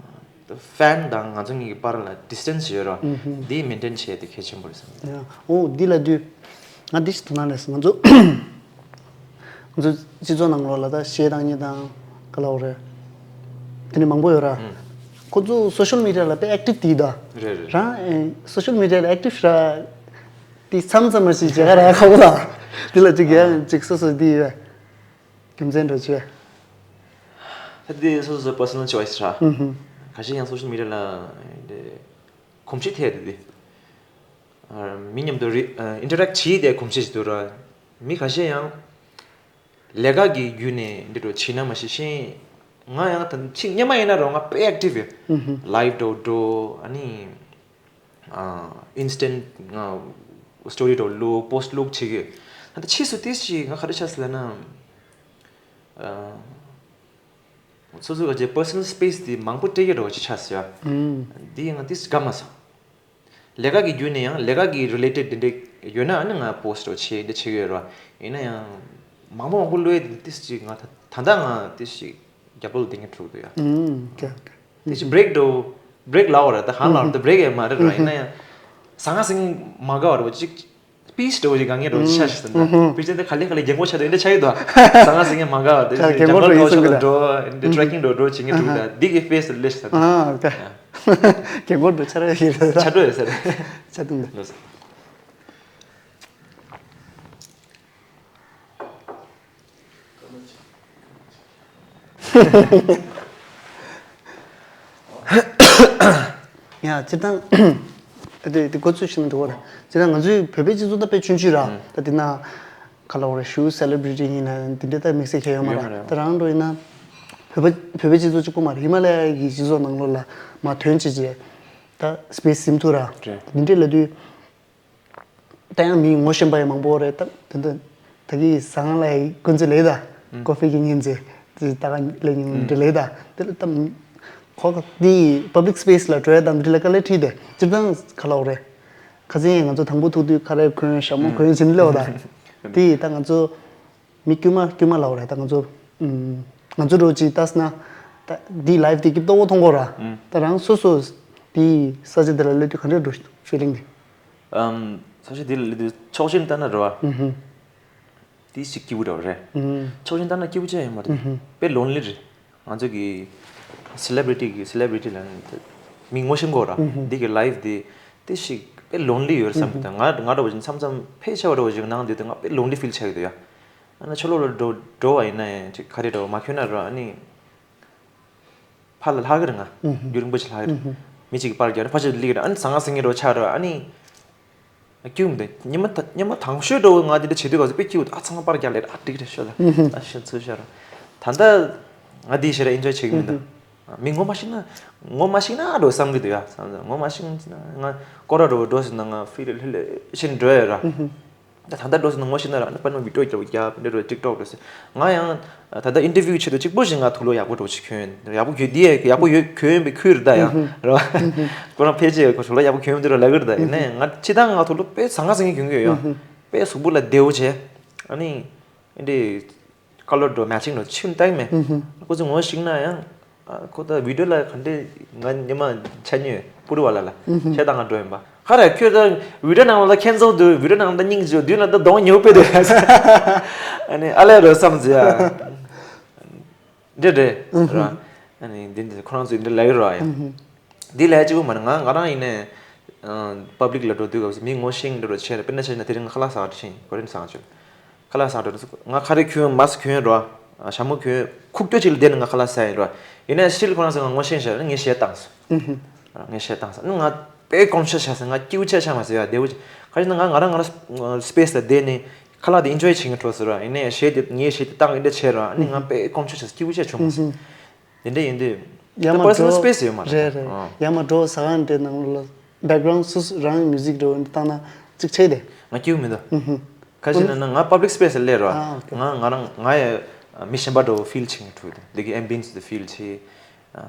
ཨ་ཧྥན་དང་ང་ཚོ་གཉིས་ཀྱི་བར་ལ་ཌི་སི་ཊེན་སི་ཡོད་ར། ཧུ་ཧུ། དེ་མེན་ཊེན་བྱས་དེ་གལ་ཆེན་པོ་རེད་བསམ། ཡ། ཨོ་འདི་ལ་དུས་ང་འདི་ཞིག་དོ་སྣང་རེད། ང་ཚོ་ང་ཚོ་སྤྱི་ཚོགས་ནང་ལོགས་ལ་ད་གཞས་བཏང་མཁན་དང་ག་ལབ་དགོས་རེད། དེ་ནི་མང་པོ་ཡོད་ར། ཨང་། ཁོ་ཚོ་སོ་ཤལ་མི་ཌི་ཡ་ལ་དཔེ་ཨེག་ཊིབ་དེ་ད། རེད་རེད། རང་ཨེ་སོ་ཤལ་མི་ཌི་ཡ་ལ་ཨེག་ཊིབ་ར། དེ་མཚམས་མཚམས་མ་ཞིག་མཇལ་ཁ་རག་ཁག་པོ་ད། དེ་ལ་ཅིག་ཡང་ཅིག་སོ་སོ་དེ་ཡོད། རྒྱུ་མཚན་འདྲ་ཅིག་ད་དེ་སོ་སོ་པར་སོ་ནལ་ཅོའི་སི་ར། ཨུ་ཧུ། ཁ་ཤས་ཡང་སོ་ཤལ་མི་ཌི་ཡ་ལ་དེ་གོམས་གཤིས་ཐད་དེ་དེ། ཨ་མི་མཉམ་དུ་རི་ཨ་ཨིན་ཊར་ཨེག་བྱེད་དེ་གོམས་གཤིས་ཤིག་འདུག་ར། མི་ཁ་ཤས་ཡང་ལས་ཀ་གི་བརྒྱུད་ནས་འདི་འདྲ་བྱེད་ན་མ་ཤེས་ཤིང་། ང་ཡང་ད་ཕྱི་སྔོན་མ་ཡིན་ན་རོ་ང་དཔེ་ཨེག་ཊིབ་ཡོད། ཨུ་ཧུ། ལའིབ་འདྲ་འགྲོ་ཨ་ནི་ཨ་ཨིན་སི་ཊན་ང་སི་ཊོ་རི་འདྲ་བླུག་པོ་སི་ཊི་བླུག་བྱེད་ཀྱི་ཡོད། ད་ཕྱིས་སུ་ཏིས་ཅིག་ང་ག་རེ་ཆགས་སོང་ལབ་ན། ཨ་སོ་སོ་ག་ཅེ་པར་སོ་ནལ་སི་པེ་སི་དེ་མང་པོ་སྤྲད་ཀྱི་འདྲ་བོ་ཅིག་ཆགས་སོང་ཡ། ཨུམ། འདི་ང་ཏིས་དགའ་མ་སོང་། ལས་ཀ་གི་བརྒྱུད་ནས་ཡང་ལས་ཀ་གི་རི་ལེ་ཊེཌ་འདི་འདྲ་ཡོད་ན་ཨ་ནི་ང་པོ་སི་ཊི་འདྲ་བྱེད་འདི་བྱེད་ཀྱི་ཡོད་ར། ཡིན་ན་ཡང་མང་པོ་མང་པོ་བླུགས་ཡས་དེ་ཏིས་ཅིག་ང་ད་ད་ལྟ་ང་ཏིས་ཅིག་རྒྱབ་ལོགས་ལ་བསྡད་མཁན་འགྲོ་གི་འདུག་ཡ། ཨུམ། ཨོ་ཀེ་ཨོ་ཀེ། ཏིས་ཅིག་བྷི་རེག་འདྲ་བོ་བྷི་རེག་ལབ་དགོས་ར། ད་ཧང་ལབ་ད་བྷི་རེག་ཡང་མ་རེད་ར། ཡིན་ན་ཡང་ཟང་ངེ་ཟིང་ངེ་མ་དགའ་བ་འདྲ་བོ་ཅིག་པིས་འདྲ་བོ་ཞིག་དགའ་ངེས་འདྲ་བོ་ཞིག་ཆགས་ཤིག་ཟེར་ན། ཨུ་ཧུ། པིས་དེ་ག་ལེ་ག་ལེ་རྒན་གོག་ཆགས་འདུག་འདི་འདྲ་ཆགས་ཀྱི་འདུག་ཟང་ངེ་ཟིང་ངེ་མ་དགའ་བ་དེ་ཆགས་རྒན་གོག་འགྲོ་ཡིན་ཟེར་གི་འདུག་འགྲོ་འདི་ཊི་རེག་ཀིང་འགྲོ་འགྲོ་བྱེད་ངེས་འདུག་ད་འདི་གི་པིས་ལེ་ཤ་ཟེར། ཨ་ཨོ་ཀེ། རྒན་གོག་འགྲོ་ཆགས་ར་ཡིན་རེད། ཆགས་འགྲོ་ཡོད་ཟེར། ཆགས་འདུག་འདུག་ཡ་སྤྱིར་བཏང་དེ་དེ་འགོ་ཚུགས་ཤིང་འགྲོ་བ་རེད། སྤྱིར་བཏང་ང་ཚོའི་བོད་པའི་སྤྱི་ཚོགས་ད་དཔེ་ཆུང་ཆུང་ར། ད་དེ་ན་ག་ལ་བ་རེད། ཞུ་སེ་ལེ་བྷི་རི་ཊི་ཡིན་ན་དེ་འདྲ་ད་དམིགས་བསལ་གང་ཡོད་མ་རེད། ད་རང་འགྲོ་ཡིན་ན་བོད་པ་བོད་པའི་སྤྱི་ཚོགས་གཅིག་པོ་མ་རེད། ཧི་མ་ལ་ཡ་གི་སྤྱི་ཚོགས་ནང་ལོགས་ལ་མར་ཐོན་བྱས་རྗེས་ད་སི་པེ་སི་ཟིན་ཐུབ་ར། དེ་འདྲ་ལབ་དུས། ད་ཡང་མི་ངོ་ཤེས་པ་ཡང་མང་པོ་རེད། ད་དེ་འདྲ་ད་གི་ཟང་ལ་ཀུན་ཚོད་ལས་ད་ཀོ་ཧྥི་གི་ཉིན་ཚེ་དེ་ད་ག་ལས་ཉིན་འདྲ་ལས་ད་དེ་ལ་ད་ཁོ་ག་དེ་པབ་ལིག་སི་པེ་སི་ལ་འགྲོ་ཡ་ད་འདི་ལ་དཀའ་ལས་འཕྲད་དེ་སྤྱིར་བཏང་ག་ལ་འོ་རེད། ཁ་སང་ང་ཚོ་དང་པོ་ཐུག་དུས་ཁ་རས་གོན་ཞྭ་མོ་གོན་ཟིན་ལེའོ་ད་དེ་ད་ང་ཚོ། མི་དཀྱུས་མ་དཀྱུས་མ་ལབ་རེད། ད་ང་ཚོ་ཨུམ། ང་ཚོ་འདྲ་བོ་ཅིག་ལྟས་ན་ད་འདི་ལའིབ་དེ་སྐྱིད་པོ་མཐོང་གོ་ར། ཨུམ། ད་རང་སོ་སོ་དེ་ས་ཆ་དེ་ལ་སླེབས་དུས་ག་འདྲ་འདུག་ཕི་ལིང་དེ། ཨམ། ས་ཆ་དེ་ལ་སླེབས་དུས་ཆོག་མཆན་ལྟ་ན་རེད་བ། ཨུམ་ཧུམ། དེ་ཞིག་སྐྱིད་པོ་འདྲ་བ་རེད། ཨུམ། ཆོག་མཆན་ལྟ་ན་སྐྱིད་པོ་ཅི་ཡང་མ་རེད། ཨུམ་ཧུམ། དཔེ་ལོན་ལི་རེད། ང་ཚོ་གི་སེ་ལེ་བྷི་རི་ཊི་གི་སེ་ལེ་བྷི་རི་ཊི་ལ་ནི་མི་ངོ་ཤེས་གོ་ར། ཨུམ་ཧུམ། འདི་གི་ལའིབ་དེ་དེ་ཞིག་དཔེ་ལོན་ལི་ཡོད་བསམ་གི་འདུག་ང་ང་འདྲ་བོ་ཅིག་མཚམས་མཚམས་ཕལ་ཆེ་བ་འདྲ་བོ་ཅིག་ནང་དུ་ང་དཔེ་ལོན་ལི་ཕིལ་ཆགས་ཀྱི་འདུག་ཡ། ཨ་ནི་ཕྱི་ལོགས་ལ་འགྲོ་འགྲོ་བ་ཡིན་ན་ཡང་ཅིག་ག་རེ་འདྲ་བོ་མ་གྱོན་ན་ར་ཨ་ནི་ཕར་ལ་ལྷག་གི་རེད། ང་ཨུ་ཧུ། རྒྱུན་རིང་པོ་ཞིག་ལྷག་གི་རེད། ཨུ་ཧུ། མི་གཅིག་གི་པར་རྒྱག་རེད། ཕར་ཕྱོགས་ལ་སླེབས་ཀྱི་རེད། ཨ་ནི་ཟང་ངེ་ཟིང་ངེ་འདྲ་བོ་ཆགས་རེད། ཨ་ནི་སྐྱིད་པོ་མི་འདུག་ཉི་མ་ད་ཉི་མ་དང་ཤོས་འདྲ་བོ་ང་དེ་འདྲ་བྱེད་དུས་ག་ཚོད་དཔེ་སྐྱིད་པོ་འདུག་ཨ་ཚང་མ་པར་རྒྱག་ལེ་ཨ་འགྲིག་རེད་ཤོད་ད། ཨུ་ཧུ། ཨ་ཤེས་ཚུལ་ཤོད་ར། ད་ལྟ་ང་དེ་ཞེ་དྲག་ཨེན་ཇོའི་བྱེད་ཀྱི་མི་འདུག་ཨུ་ཧུ། མི་ངོ་མ་ཤེས་ན་ངོ་མ་ཤེས་ན་འདྲ་བོ་བསམ་གྱི་འདུག་ཡ། བསམ་ཚར་ངོ་མ་ཤེས་ན་ང་སྐོར་ར་འདྲ་བོ་འགྲོ་ཟིན་ན་ང་ཧྥི་ལི་ཧྥི་ལི་ཤེས་འགྲོ་ཡ་ར། ཨུ་ཧུ། ད་ད་ལྟ་འགྲོ་ཟིན་ན་ངོ་ཤེས་ན་ར་ཨ་ནི་པ་ནོ་བི་ཌི་ཡོ་རྒྱབ་རྒྱབ་འདྲ་འདྲ་ཊིག་ཊོག་འགྲོ་ཟིན། ང་ཡང་ད་ལྟ་ཨིན་ཊར་བིའུ་ཆེད་དུ་གཅིག་པོ་ཞིག་ང་ཐུགས་ལོ་ཡག་པོ་འདྲ་བོ་ཞིག་གྱོན་ཡོད། ཡག་པོ་གྱོན་འདི་ཡག་པོ་ཡོད་གྱོན་ཡོད་པའི་ཁུལ་རེད་ད་ཡང་ར། ཁོ་རང་ཕལ་ཆེར་ཁོ་ཚོ་ལ་ཡག་པོ་གྱོན་ཡོད་འདི་ར་ལབ་གི་རེད་ད། ཡིན་ནའི་ང་སྤྱིར་བཏང་ང་ཐུགས་ལོ་དཔེ་ཟང་ངེ་ཟིང་ངེ་གྱོན་གྱི་ཡོད་ཡང་དཔེ་གཟུགས་པོ་ལ་བདེ་བོ་བྱས། ཨ་ནི་ཨེ་འདྲའི་ཀ་ལར་འདྲ་མེ་ཆིང་འདྲ་ཆུན་བཏང་མེད། ཁོ་ཚོ་ངོ་ཤེས་ན་ཡང་ཁོ་ད་བི་ཌི་ཡོ་ལ་ག་འདྲ་ང་ཉི་མ་ཆ་ཉོས་པུ་རུ་བ་ལ་ལ་བྱས་ད་ང་འགྲོ་ཡིན་པ། ཁ་ར་ཁྱོད་ད་བི་ཌི་ཡོ་ནང་ལ་ཁྱེད་ཚོ་འདུག་བི་ཌི་ཡོ་ནང་ལ་སྙིང་རྗེ་འདུག་ན་ད་གདོང་ཉེ་པོ་དཔེ་འདུག་ཨ་ནི་ཨ་ལས་རོ་བསམ་ཟེར་ཡ། འདྲེ་འདྲེ་ར། ཨ་ནི་འདི་འདི་ཁོ་རང་ཚོས་འདི་ལབ་ཡོད་ར་ཡ། འདི་ལས་གཅིག་པོ་མ་རེད། ང་ང་རང་ཡིན་ནས་པབ་ལིག་ལ་འགྲོ་དུས་སྐབས་སུ་མི་ངོ་ཤེས་འདྲ་འདྲ་བྱས་ར། དཔེར་ན་ཆ་བཞག་ན་དེ་རིང་ང་ཁ་ལག་ཟ་བར་ཕྱིན་ཀོ་རིན་ཟ་བར་ཕྱིན། ཁ་ལག་ཟ་འགྲོ་དུས་ང་ཁ་རས་གྱོན་མཱ་སི་ཀི་གྱོན་ར། ཞྭ་མོ་གྱོན་ཁུག་ཀྱོག་ཅིག་ལ་བསྡད་ནས་ང་ཁ་ལག་ཟ་ཡིན་ར། ཡིན་ནས་སྤྱིར་ཁོ་རང་ཚོས་ང་ངོ་ཤེས་ཤག་ངས་གཞས་བཏང་སོང་། ངས་གཞས་བཏང་སོང་། ང་དཔེ་དཀོན་མཆོག་ཆགས་སོང་། ང་སྐྱིད་པོ་ཆགས་ཆགས་མ་སོང་ཡ། བདེ་བོ་ཆགས། ག་རེ་ཟེར་ན་ང་ང་རང་ང་རང་སི་པེ་སི་ལ་བསྡད་ནས་ཁ་ལག་དེ་ཨེན་ཇོའི་བྱེད་མཁན་འགྲོ་ཟེར་ར། ཡིན་ནས་གཞས་དེ་ངས་གཞས་དེ་བཏང་ཨེ་འདྲ་བྱས་ར། ཨ་ནི་ང་དཔེ་དཀོན་མཆོག་ཆགས་སོང་། སྐྱིད་པོ་ཆགས་བྱུང་མ་སོང་། དེ་འདྲ་ཡིན་དུས་ཡ་མ་པར་སོ་ནལ་སི་པེ་སི་ཡོད་མ་རེད། རེད་རེད། ཨ། ཡ་མ་འགྲོ་ཟ་ཁང་དེ་ནང་ལ་བེག་གྷ་རའུན་ཌི་སོ་སོ་རང་གི་མིའུ་ཟིག་འགྲོ་འདི་བཏང་ན་གཅིག་ཆེ་དེ། ང་སྐྱིད་པོ་མི་འདུག་ཨུ་ཧུ། ཁ་ཅིག་ན་ན་ང་public space ལ་སླེབས་ར། ཨ་ཨོ་ཁེ། ང་ང་རང་ང་ཡ་མི་གཞན་པ་འདྲ་བོ་feel བྱེད་མཁན་འདྲ་བོ་འདུག་འདི་གི་ambience དེ་feel བྱེད།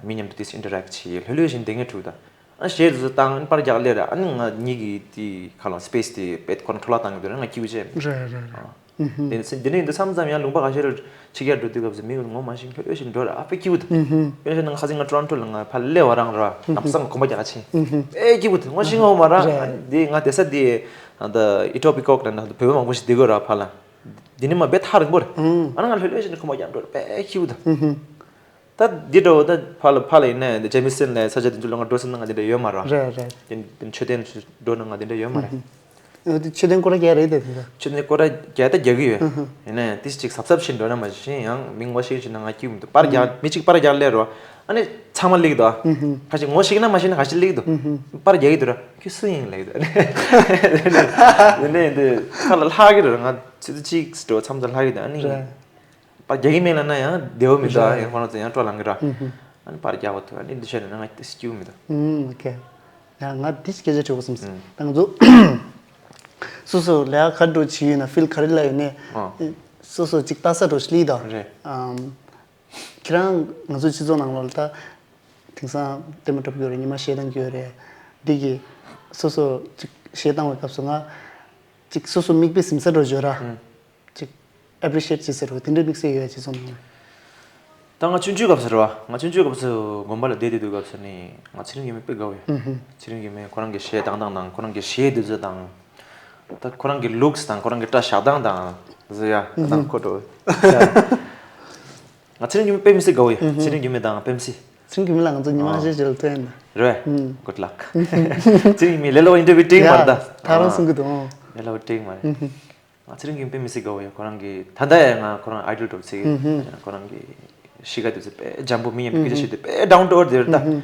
མི་མཉམ་དུ་དེ་interact བྱེད་ལྷོད་ལྷོད་བཞིན་བསྡད་མཁན་འདྲ་བོ་འདུག་ཨ་གཞས་དེ་ཚོ་བཏང་པར་རྒྱག་ལེ་ར། ཨ་ནི་ང་གཉིས་ཀྱི་དེ་ཁ་ལ་space དེ་བེད་ཁོ་ན་འཕྲོ་བརླག་བཏང་གི་འདུག་ར། ང་སྐྱིད་པོ་བྱས། རེད་རེད་རེད། ཨ་ཨུ་ཧུམ། དེ་ནས་དེ་ནས་འདི་མཚམས་མཚམས་ཡང་ལུང་པ་ཁ་ཤས་ལ་ཆིག་ཡར་འགྲོ་དུས་སྐབས་སུ་མི་ངོ་མ་ཤེས་ལྷོད་ལྷོད་བཞིན་འགྲོ་ར། ཨ་དཔེ་སྐྱིད་པོ་འདུག་ཨུ་ཧུམ། དཔེ་བཞག་ན་ང་ཁ་སང་ང་Toronto ལ་ང་ཕར་སླེབས་པ་རང་ར་ལམ་སང་གོམ་པ་རྒྱག་ཕྱིན། ཨུ་ཧུམ། དཔེ་སྐྱིད་པོ་འདུག་ངོ་ཤེས་ངོ་མ་ར། རེད། འདི་ང་བསྡད་ས་འདི་ད་Etobicoke ལ་ན་བོད་པ་མང་པོ་ཞིག་བསྡད་ཀྱི་ཡོད་ར་ཕར་ལ། འདི་ནས་མར་དཔེ་ཐག་རིང་པོ་རེད། ཨུ། ཨ་ན་ང་ལྷོད་ལྷོད་བཞིན་གོམ་པ་རྒྱག་འགྲོ་ར། དཔེ་སྐྱིད་པོ་འདུག་ཨུ་ཧུམ། ད་འདི་འདྲ་བོ་ད་ཕར་ལ་ཕར་ལ་ཡིན་ན་འདི་Jameson ལ་ས་ཆ་དེ་ཚོ་ལ་ང་འགྲོ་སྲིད་ན་ང་འདི་འདྲ་ཡོད་མ་རེད། རེད་རེད། འདི་འདི་མཆོད་རྟེན་ཚོ་འགྲོ་ན་ང་འདི་འདྲ་ཡོད་མ་རེད། ཨུ་ཧུམ། འདི་མཆོད་རྟེན་སྐོར་ར་རྒྱག་རེད་དེ་དེ་འདྲ། མཆོད་རྟེན་སྐོར་ར་རྒྱག་ད་རྒྱག་གི་ཡོད། ཨུ་ཧུམ། ཡིན་ན་ཡང་ཏིས་ཅིག་གཟབ་གཟབ་བྱེད་འགྲོ་ན་མ་གཞི་ཡང་མི་ངོ་ཤེས་བྱེད་ན་ང་སྐྱིད་མི་འདུག་པར་རྒྱག་མི་གཅིག་པར་རྒྱག་སླེབས་རོགས། ཨ་ནི་ཚང་མ་སླེབས་ཀྱི་འདུག་ཨུ་ཧུམ། ཁ་ཅིག་ངོ་ཤེས་ན་མ་ཤེས་ན་ག་ཅིག་སླེབས་ཀྱི་འདུག་ཨུ་ཧུམ། པར་རྒྱག་གི་འདུག་ར། ཁྱོད་སུ་ཡིན་ལབ་ཀྱི་འདུག་ཡིན་ན་ཡིན་དུས་ཁ་ལ་ལྷག་གི་རེད། ང་ཆུ་ཚོད་གཅིག་འགྲོ་མཚམས་དུ་ལྷག་གི་འདུག་ཨ་ནི། རེད། པར་རྒྱག་གི་མེད་ལབ་ན་ཡང་བདེ་བོ་མི་འདུག་རེད། ཡང་ཁོ་རང་ཚོ་ཡང་སྤྲོ་ལངས་གི་ར། ཨུ་ཧུམ། ཨ་ནི་པར་རྒྱག་པ་ཐུབ། ཨ་ནི་འདི་བྱས་ན་ང་ཏི་སྐྱིད་མི་འདུག་ཨུམ། ཨོ་ཁེ། ཡང་ང་འདི་སྐད་ཆ་དྲི་བ་བསམ་སོང་། ཨུམ། ད་ང་ཚོ་སོ་སོ་ལས་ཀ་ག་འདྲ་བྱེད་ཡོད་ན་ཕིལ་ག་རེ་ལ་ཡོད་ནས། ཨ། སོ་སོ་ཅིག་ལྟ་ས་འདྲ་ཞིག་ལི་དང་། རེད། ཨམ། ཁྱེད་རང་ང་ཚོ་སྤྱི་ཚོགས་ནང་ལོགས་ལ་ད་དེང་སང་ལྟད་མོ་འཁྲབ་ཀྱི་ཡོད་རེད། ཉི་མ་གཞས་བཏང་གི་ཡོད་རེད། འདི་གི་སོ་སོ་ཅིག་གཞས་བཏང་བའི་སྐབས་སུ་ང་ཅིག་སོ་སོ་མིག་དཔེ་ཟིན་ས་འདྲ་ཡོད་ར། ཨུམ། ཅིག་appreciate བྱེད་ས་རོ་དེ་འདྲའི་དམིགས་བསལ་ཡོད་ཅེས་གསུངས་ནས། ད་ང་ཆུང་ཆུང་སྐབས་སུ་རེད་བ། ང་ཆུང་ཆུང་སྐབས་སུ་དགོན་པ་ལ་བསྡད་བསྡད་དུས་སྐབས་སུ་ནི་ང་ཚེ་རིང་སྐྱིད་མེད་དཔེ་དགའ་བོ་ཡོད། ཨུ་ཧུ། ཚེ་རིང་སྐྱིད་མེད་ཁོ་རང་གི་གཞས་བཏང་སྟངས་དང་ཁོ་རང་གི་གཞས་འདི་ཚོ་དང་། ད་ཁོ་རང་གི་looks དང་ཁོ་རང་གི་སྐྲ་བཞར་སྟངས་དང་ཟེར་ཡ་ཨུ་ཧུ། དང་ཁོ་འགྲོ། ང་ཚེ་རིང་སྐྱིད་མེད་དཔེ་མི་སྲིད་དགའ་བོ་ཡོད། ཨུ་ཧུ། ཚེ་རིང་སྐྱིད་མེད་དང་དཔེ་མི་སྲིད། ཚེ་རིང་སྐྱིད་མེད་ལ་ང་ཚོ་ཉི་མ་ཨ། ཁ་ཤས་ཤིག་ལ་ཐོན་ཡིན་ན། རེད་བས། ཨུ། Good luck། ཚེ་རིང་སྐྱིད་མེད་ལས་སླ་བོ་interview་འགྲིག་མ་རེད་ད། ད་རང་གསུང་གི་འདུག་ཨོ། ལས་སླ་བོ་འགྲིག་མ་རེད། ཨུ་ཧུ། ང་ཚེ་རིང་སྐྱིད་དཔེ་མི་སྲིད་དགའ་བོ་ཡོད། ཁོ་རང་གི་ད་ལྟ་ཡང་ང་ཁོ་རང་idol་འདྲ་བོ་བརྩི་གི་ཡོད། ཨུ་ཧུ། ཁོ་རང་གི་གཤིས་ཀ་དེ་ཚོ་དཔེ་འཇམ་པོ། མི་ཡང་སྐད་ཆ་བཤད་དུས་དཔེ་down to earth དེ་རེད་ད། ཨུ་ཧུ།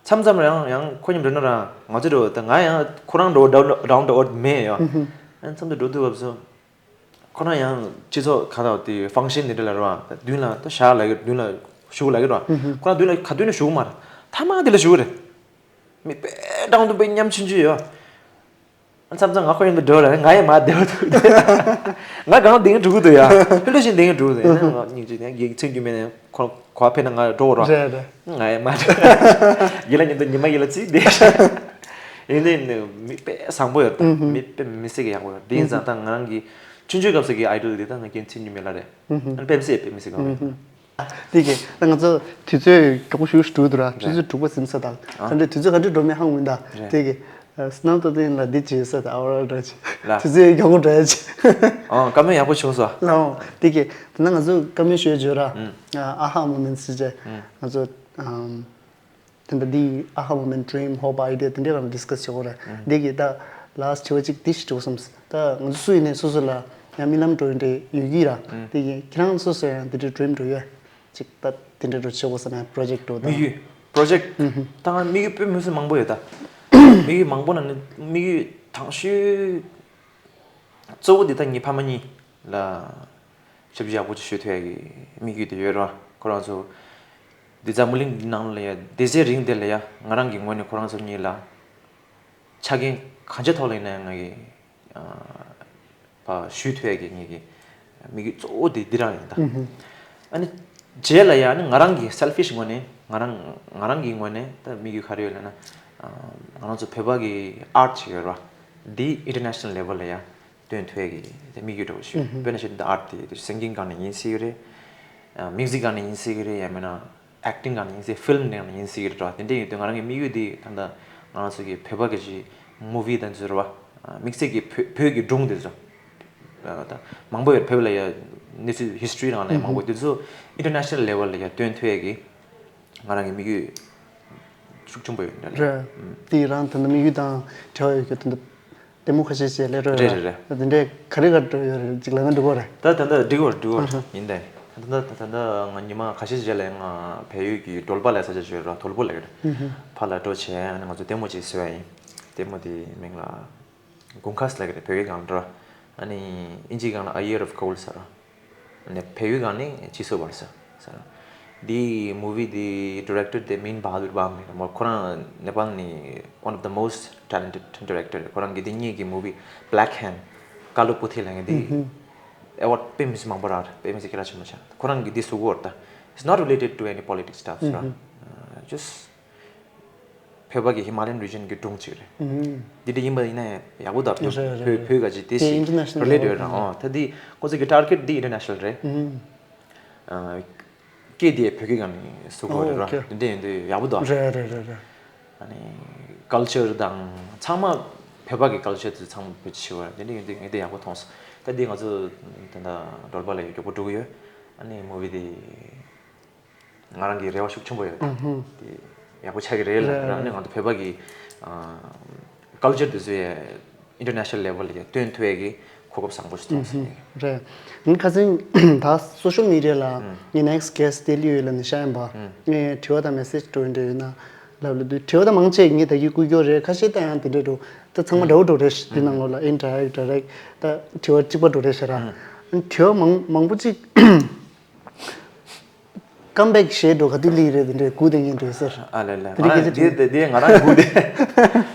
མཚམས་མཚམས་ཡང་ཡང་ཁོ་མཉམ་འགྲོ་ན་རང་ང་ཚོ་འདྲ་བོ་ད་ང་ཡང་ཁོ་རང་འདྲ་བོ་down down to earth མེད་ཡོད། ཨུ་ཧུ། ཨ་མཚམས་དུ་འགྲོ་དུས་སྐབས་སུ་ཁོ་རང་ཡང་སྤྱི་ཚོགས་ག་ད་དེ་function དེ་འདྲ་ལ་རེད་བ། ད་མདུན་ལ་ད་ཞག་ལ་གི་མདུན་ལ་བཞུགས་ལ་གི་རེད་བ། ཨུ་ཧུ། ཁོ་རང་མདུན་ལ་ག་དུས་ནས་བཞུགས་མ་རེད། ཐ་མ་དེ་ལ་བཞུགས་རེད། མི་དཔེ་down to earth དཔེ་ཉམ་ཆུང་ཆུང་ཡོད། མཚམས་མཚམས་ང་ཁོ་མཉམ་དུ་འགྲོ་ལ་ང་ཡང་མར་བསྡད་པ་འདུག་ང་གང་བསྡད་ཀྱི་འགྲོ་གི་འདུག་ཡ། ལྷོད་ལྷོད་བཞིན་བསྡད་ཀྱི་འགྲོ་གི་འདུག་ཡིན་ན་ང་སྙིང་རྗེ་ནས་གེགས་ཚེ་རིང་སྐྱིད་མེད་ནས་ཁོ་གོ་བ་ཕེབས་ན་ང་འགྲོ་གི་རེད། རེད་རེད། ང་ཡང་མར་རྒན་ལགས་མཉམ་དུ་ཉི་མ་རྒན་ལགས་བརྩིས་བསྡད། ཡིན་ནའི་མི་དཔེ་བཟང་པོ་ཡོད་ད། ཨུ་ཧུ། མི་དཔེ་མི་སྲིད་ཀྱི་ཡག་པོ་ཡོད། དེ་ཡིན་ཙང་ད་ང་རང་གི་ཆུང་ཆུང་སྐབས་སུ་གི་idol དེ་ད་ང་རྒན་ཚེ་རིང་སྐྱིད་མེད་ལགས་རེད། ཨུ་ཧུ། ཨ་ནི་དཔེ་མི་སྲིད་དཔེ་མི་སྲིད་གོ། ཨུ་ཧུ། དེ་གི་ད་ང་ཚོ་དུས་ཚོད་མགྱོགས་པོ་ཞེ་པོ་ཞིག་འགྲོ་གི་འདུག་ར། དུས་ཚོད་འགྲོ་གི་འདུག་ར། དུས་ཚོད་འགྲོ་གི་འདུག་ཟེར་ད། ཨ། ད་འདྲ་དུས་ཚོད་ག་འདྲ་འགྲོ་མིན་ཧ་གོ་མི་འདུག་རེད། དེ་གི་སྣང་དོ་དེ་ལ་འདི་བྱེད་ས་ད་ཨ་བ་ར་འདྲ་ཅིག་ལ། དུས་ཚོད་མགྱོགས་པོ་འགྲོ་ཡ་ཅིག་ཨོ། བཀའ་མོལ་ཡག་པོ་བྱུང་སོང་། ལའོ། དེ་གི་ད་ང་ཚོ་བཀའ་མོལ་ཞུ་ཡ་བརྗོད་ར། ཨུམ། ཨ་ཧ་moment ཟེར་བྱས། ཨུམ། ང་ཚོ་ཨམ། དེ་འདྲ་འདི་ཨ་ཧ་moment, dream, hope, idea དེ་འདྲའི་སྒང་ལ་discuss བྱེད་དགོས་རེད། ཨུམ། འདི་གི་ད་last དྲི་བ་གཅིག་འདི་ཞིག་དྲི་དགོས་བསམ། ད་ང་ཚོ་སུ་ཡིན་ནའི་སོ་སོ་ལ་ཡང་རྨི་ལམ་འདྲ་བོ་འདྲ་ཡོད་ཀྱི་ར། ཨུམ། དེ་གི་ཁྱེད་རང་སོ་སོ་ཡང་དེ་འདྲའི་dream འདྲ་ཡོད། ཅིག་ད་དེ་འདྲ་འདྲ་བོ་བྱེད་དགོས་བསམ་ཡང་project འདྲ་བོ་དང་། དམིགས་ཡུལ། project ཨུམ་ཧུམ། ད་ང་དམིགས་ཡུལ་དཔེ་མི་སྲིད་མང་པོ་ཡོད་ད། དམིགས་ཡུལ་མང་པོ་ནང་ནས་དམིགས་ཡུལ་དང་ཤོས་གཙོ་བོ་འདི་ད་ངའི་ཕ་མ་གཉིས་ལ་ཞབས་ཕྱི་ཡག་པོ་ཅིག་ཞུ་ཐུབ་ཡ་གི་དམིགས་ཡུལ་དེ་ཡོད་རེད་བ། ཁོ་རང་ཚོ་འདི་འཛམ་བུ་གླིང་འདི་ནང་ལ་ཡ་སྡོད་ཚེ་རིང་དེ་ལ་ཡ་ང་རང་གི་ངོས་ནས་ཁོ་རང་ཚོ་གཉིས་ལ་ཆ་རྐྱེན་གང་ཅིའི་ཐོག་ལ་ཡིན་ན་ཡང་ང་གི་ཨ་ཕར་ཞུ་ཐུབ་ཡ་གི་ངེད་ཀྱི་དམིགས་ཡུལ་གཙོ་བོ་དེ་འདི་རང་ཡིན་ད། ཨུ་ཧུ། ཨ་ནི་རྗེས་ལ་ཡ་ནི་ང་རང་གི་selfish ངོས་ནས་ང་རང་ང་རང་གི་ངོས་ནས་ད་དམིགས་ཡུལ་ག་རེ་ཡོད་ལབ་ན། ཨ་ང་རང་ཚོ་བོད་པ་གི་art ཅིག་ཡོད་རེད་བ། འདི་international level ལ་ཡ་སྟོན་ཐུབ་ཡ་གི་དམིགས་ཡུལ་འདྲ་བོ་ཞིག་ཡོད། ཨུ་ཧུ། དཔེར་ན་བཤད་ན་art དེ་singing སྒང་ནས་ཡིན་སྲིད་ཀྱི་རེད། music སྒང་ནས་ཡིན་སྲིད་ཀྱི་རེད། ཡང་མིན་ན་acting སྒང་ནས་ཡིན་སྲིད། film སྒང་ནས་ཡིན་སྲིད་ཀྱི་རེད་བ། དེ་འདྲ་ཡིན་དུས་ང་རང་གི་དམིགས་ཡུལ་འདི་ད་ལྟ་ང་རང་ཚོ་གི་བོད་པ་གི་ཅིག་movie དང་ཚོ་རེད་བ། དམིགས་བསལ་གྱི་བོད་བོད་ཀྱི་སྒྲུང་དེ་ཚོ། ད་མང་པོ་ཡོད། བོད་ལ་ཡ་གནས་ཚུལ་history ནང་ལ་ཡ་མང་པོ་དེ་ཚོ་international level ལ་ཡ་སྟོན་ཐུབ་ཡ་གི་ང་རང་གི་དམིགས་ཡུལ་ཤུགས་ཆེན་པོ་ཡོད་འདྲ་རེད། རེད། དེ་རང་ད་ལྟ་དམིགས་ཡུལ་དང་འབྲེལ་བ་ཡོད་རྒྱུ་ད་ལྟ་ལྟད་མོ་ཁ་ཤས་ཤིག་ལས་རོགས། རེད་རེད་རེད། ད་དེ་འདྲས་ག་རེ་ག་རེ་ཡོད་རེད། ཅིག་ལབ་ན་འགྲིག་གོ་རེད། ད་ད་ལྟ་འགྲིག་གོ་རེད། འགྲིག་གོ་རེད། ཨ་ཧ། ཡིན་ད། ད་ད་ད་ད་ང་ཉི་མ་ཁ་ཤས་རྗེས་ལ་ང་བལ་ཡུལ་གྱི་གྲོལ་པ་ལ་ས་ཆ་ཞིག་ཡོད་ར། དོལ་པོ་ལ་ཡོད་ར། ཨ་ཧ། ཕར་ལ་འགྲོ་བྱས་ཨ་ནི་ང་ཚོ་ལྟད་མོ་ཅིག་བཟོ་ཡ་ཡིན། ལྟད་མོ་དེ་མིང་ལ་དགུན་ཁ་ཟེར་ལབ་ཀྱི་རེད། བོད་སྐད་སྒང་ལ་འགྲོ་ར། ཨ་ནི་ཨིན་ཇིའི་སྒང་ལ་A Year of Cold ཟེར་ར། ནས་བལ་ཡུལ་སྒང་ནས་ཇི་སོ་བར་ས་ཟེར། འདི་movie འདི་director དེ་མིན་བྷ་དུར་བྷ་མི་རེད་མོ། ཁོ་རང་ནེ་པཱལ་ནས་one of the most talented director རེད། ཁོ་རང་གི་འདི་གཉིས་ཀྱི་movie Black Hand ཀ་ལོ་པོ་ཐི་ལབ་མཁན་དེ་ཨེ་ཝར་དཔེ་མི་སྲིད་མང་པོ་རག་རེད། དཔེ་མི་སྲིད་སྐད་གྲགས་ཆེན་པོ་ཆགས། ཁོ་རང་གིས་འདི་བཟོ་གི་ཡོད་རེད་ད། It's not related to any politics stuff ར། Just བོད་པ་གི་Himalayan region གི་སྒྲུང་གཅིག་རེད། འདི་འདྲ་ཡིན་པ་ཡིན་ན་ཡག་པོ་འདུག་རེད་རེད་བོད་རེད། བོད་ག་ཅིག་དེ་དེ་ཞིག་international relate level ཡོད་ར། ཨོ་ད་འདི་ཁོ་ཚོ་གི་target འདི་international རེད། སྐད་དེ་བོད་སྐད་སྒང་ནས་བཟོ་དགོས་རེད་ར། ཨོ་ཨོ་ཁེ། དེ་འདྲ་ཡིན་དུས་ཡག་པོ་འདུག་རེད་རེད་རེད་རེད། ཨ་ནི་ཀལ་ཅར་དང་ཚང་མ་བོད་པ་གི་ཀལ་ཅར་དེ་ཚང་མ་བེད་སྤྱོད་བྱེད་པ་དེ་འདྲ་ཡིན་དུས་ངས་དེ་ཡག་པོ་མཐོང་སོང་། ད་འདི་ང་ཚོ་ད་ལྟ་བགྲོ་གླེང་ལ་ཡང་མགྱོགས་པོ་འགྲོ་གི་ཡོད། ཨ་ནི་མུ་བི་དེ་ང་རང་གི་རེ་བ་ཤུགས་ཆེན་པོ་ཡོད་ད། དེ་ཡག་པོ་ཆགས་ཀྱི་རེད་ལབ་ར། ཨ་ནི་ང་ཚོ་བོད་པ་གི་ཀལ་ཅར་དེ་ཚོ་ཡང་international level ལ་ཡང་སྟོན་ཐུབ་ཡས་ཀྱི་གོ་སྐབས་བཟང་པོ་ཞིག་མཐོང་སོང་། རེད། ངས་ཁ་སང་ད་social media ལ་ངའི་next guest དེ་ལི་ཡོད་ལ་ནི་ཤ་ཡན་པ་ངས་དྲི་བ་དང་message འགྲོ་འདྲ་ཡོད་ན་ལབ་ལ་དུས་དྲི་བ་དང་མང་ཆེ་ངས་ད་གི་བསྐུར་རྒྱུ་རེད། ཁ་ཤས་ད་ཡང་དེ་འདྲ་འགྲོ་ད་ཚང་མ་འདྲ་བོ་འགྲོ་རེད། དེ་ནང་ལོགས་ལ་indirect direct ད་དྲི་བ་གཅིག་པ་འགྲོ་རེད་ཤ་ར། དྲི་བ་མང་མང་པོ་གཅིག comeback བྱས་འགྲོ་ག་དུས་ལི་རེད་དེ་འདྲའི་སྒུག་བསྡད་མཁན་འགྲོ་ཟེར། ཨ་ལེ་ལེ། དེ་རིང་སྐད་ཆ་དྲིས། དེ་ང་རང་སྒུག་བསྡད།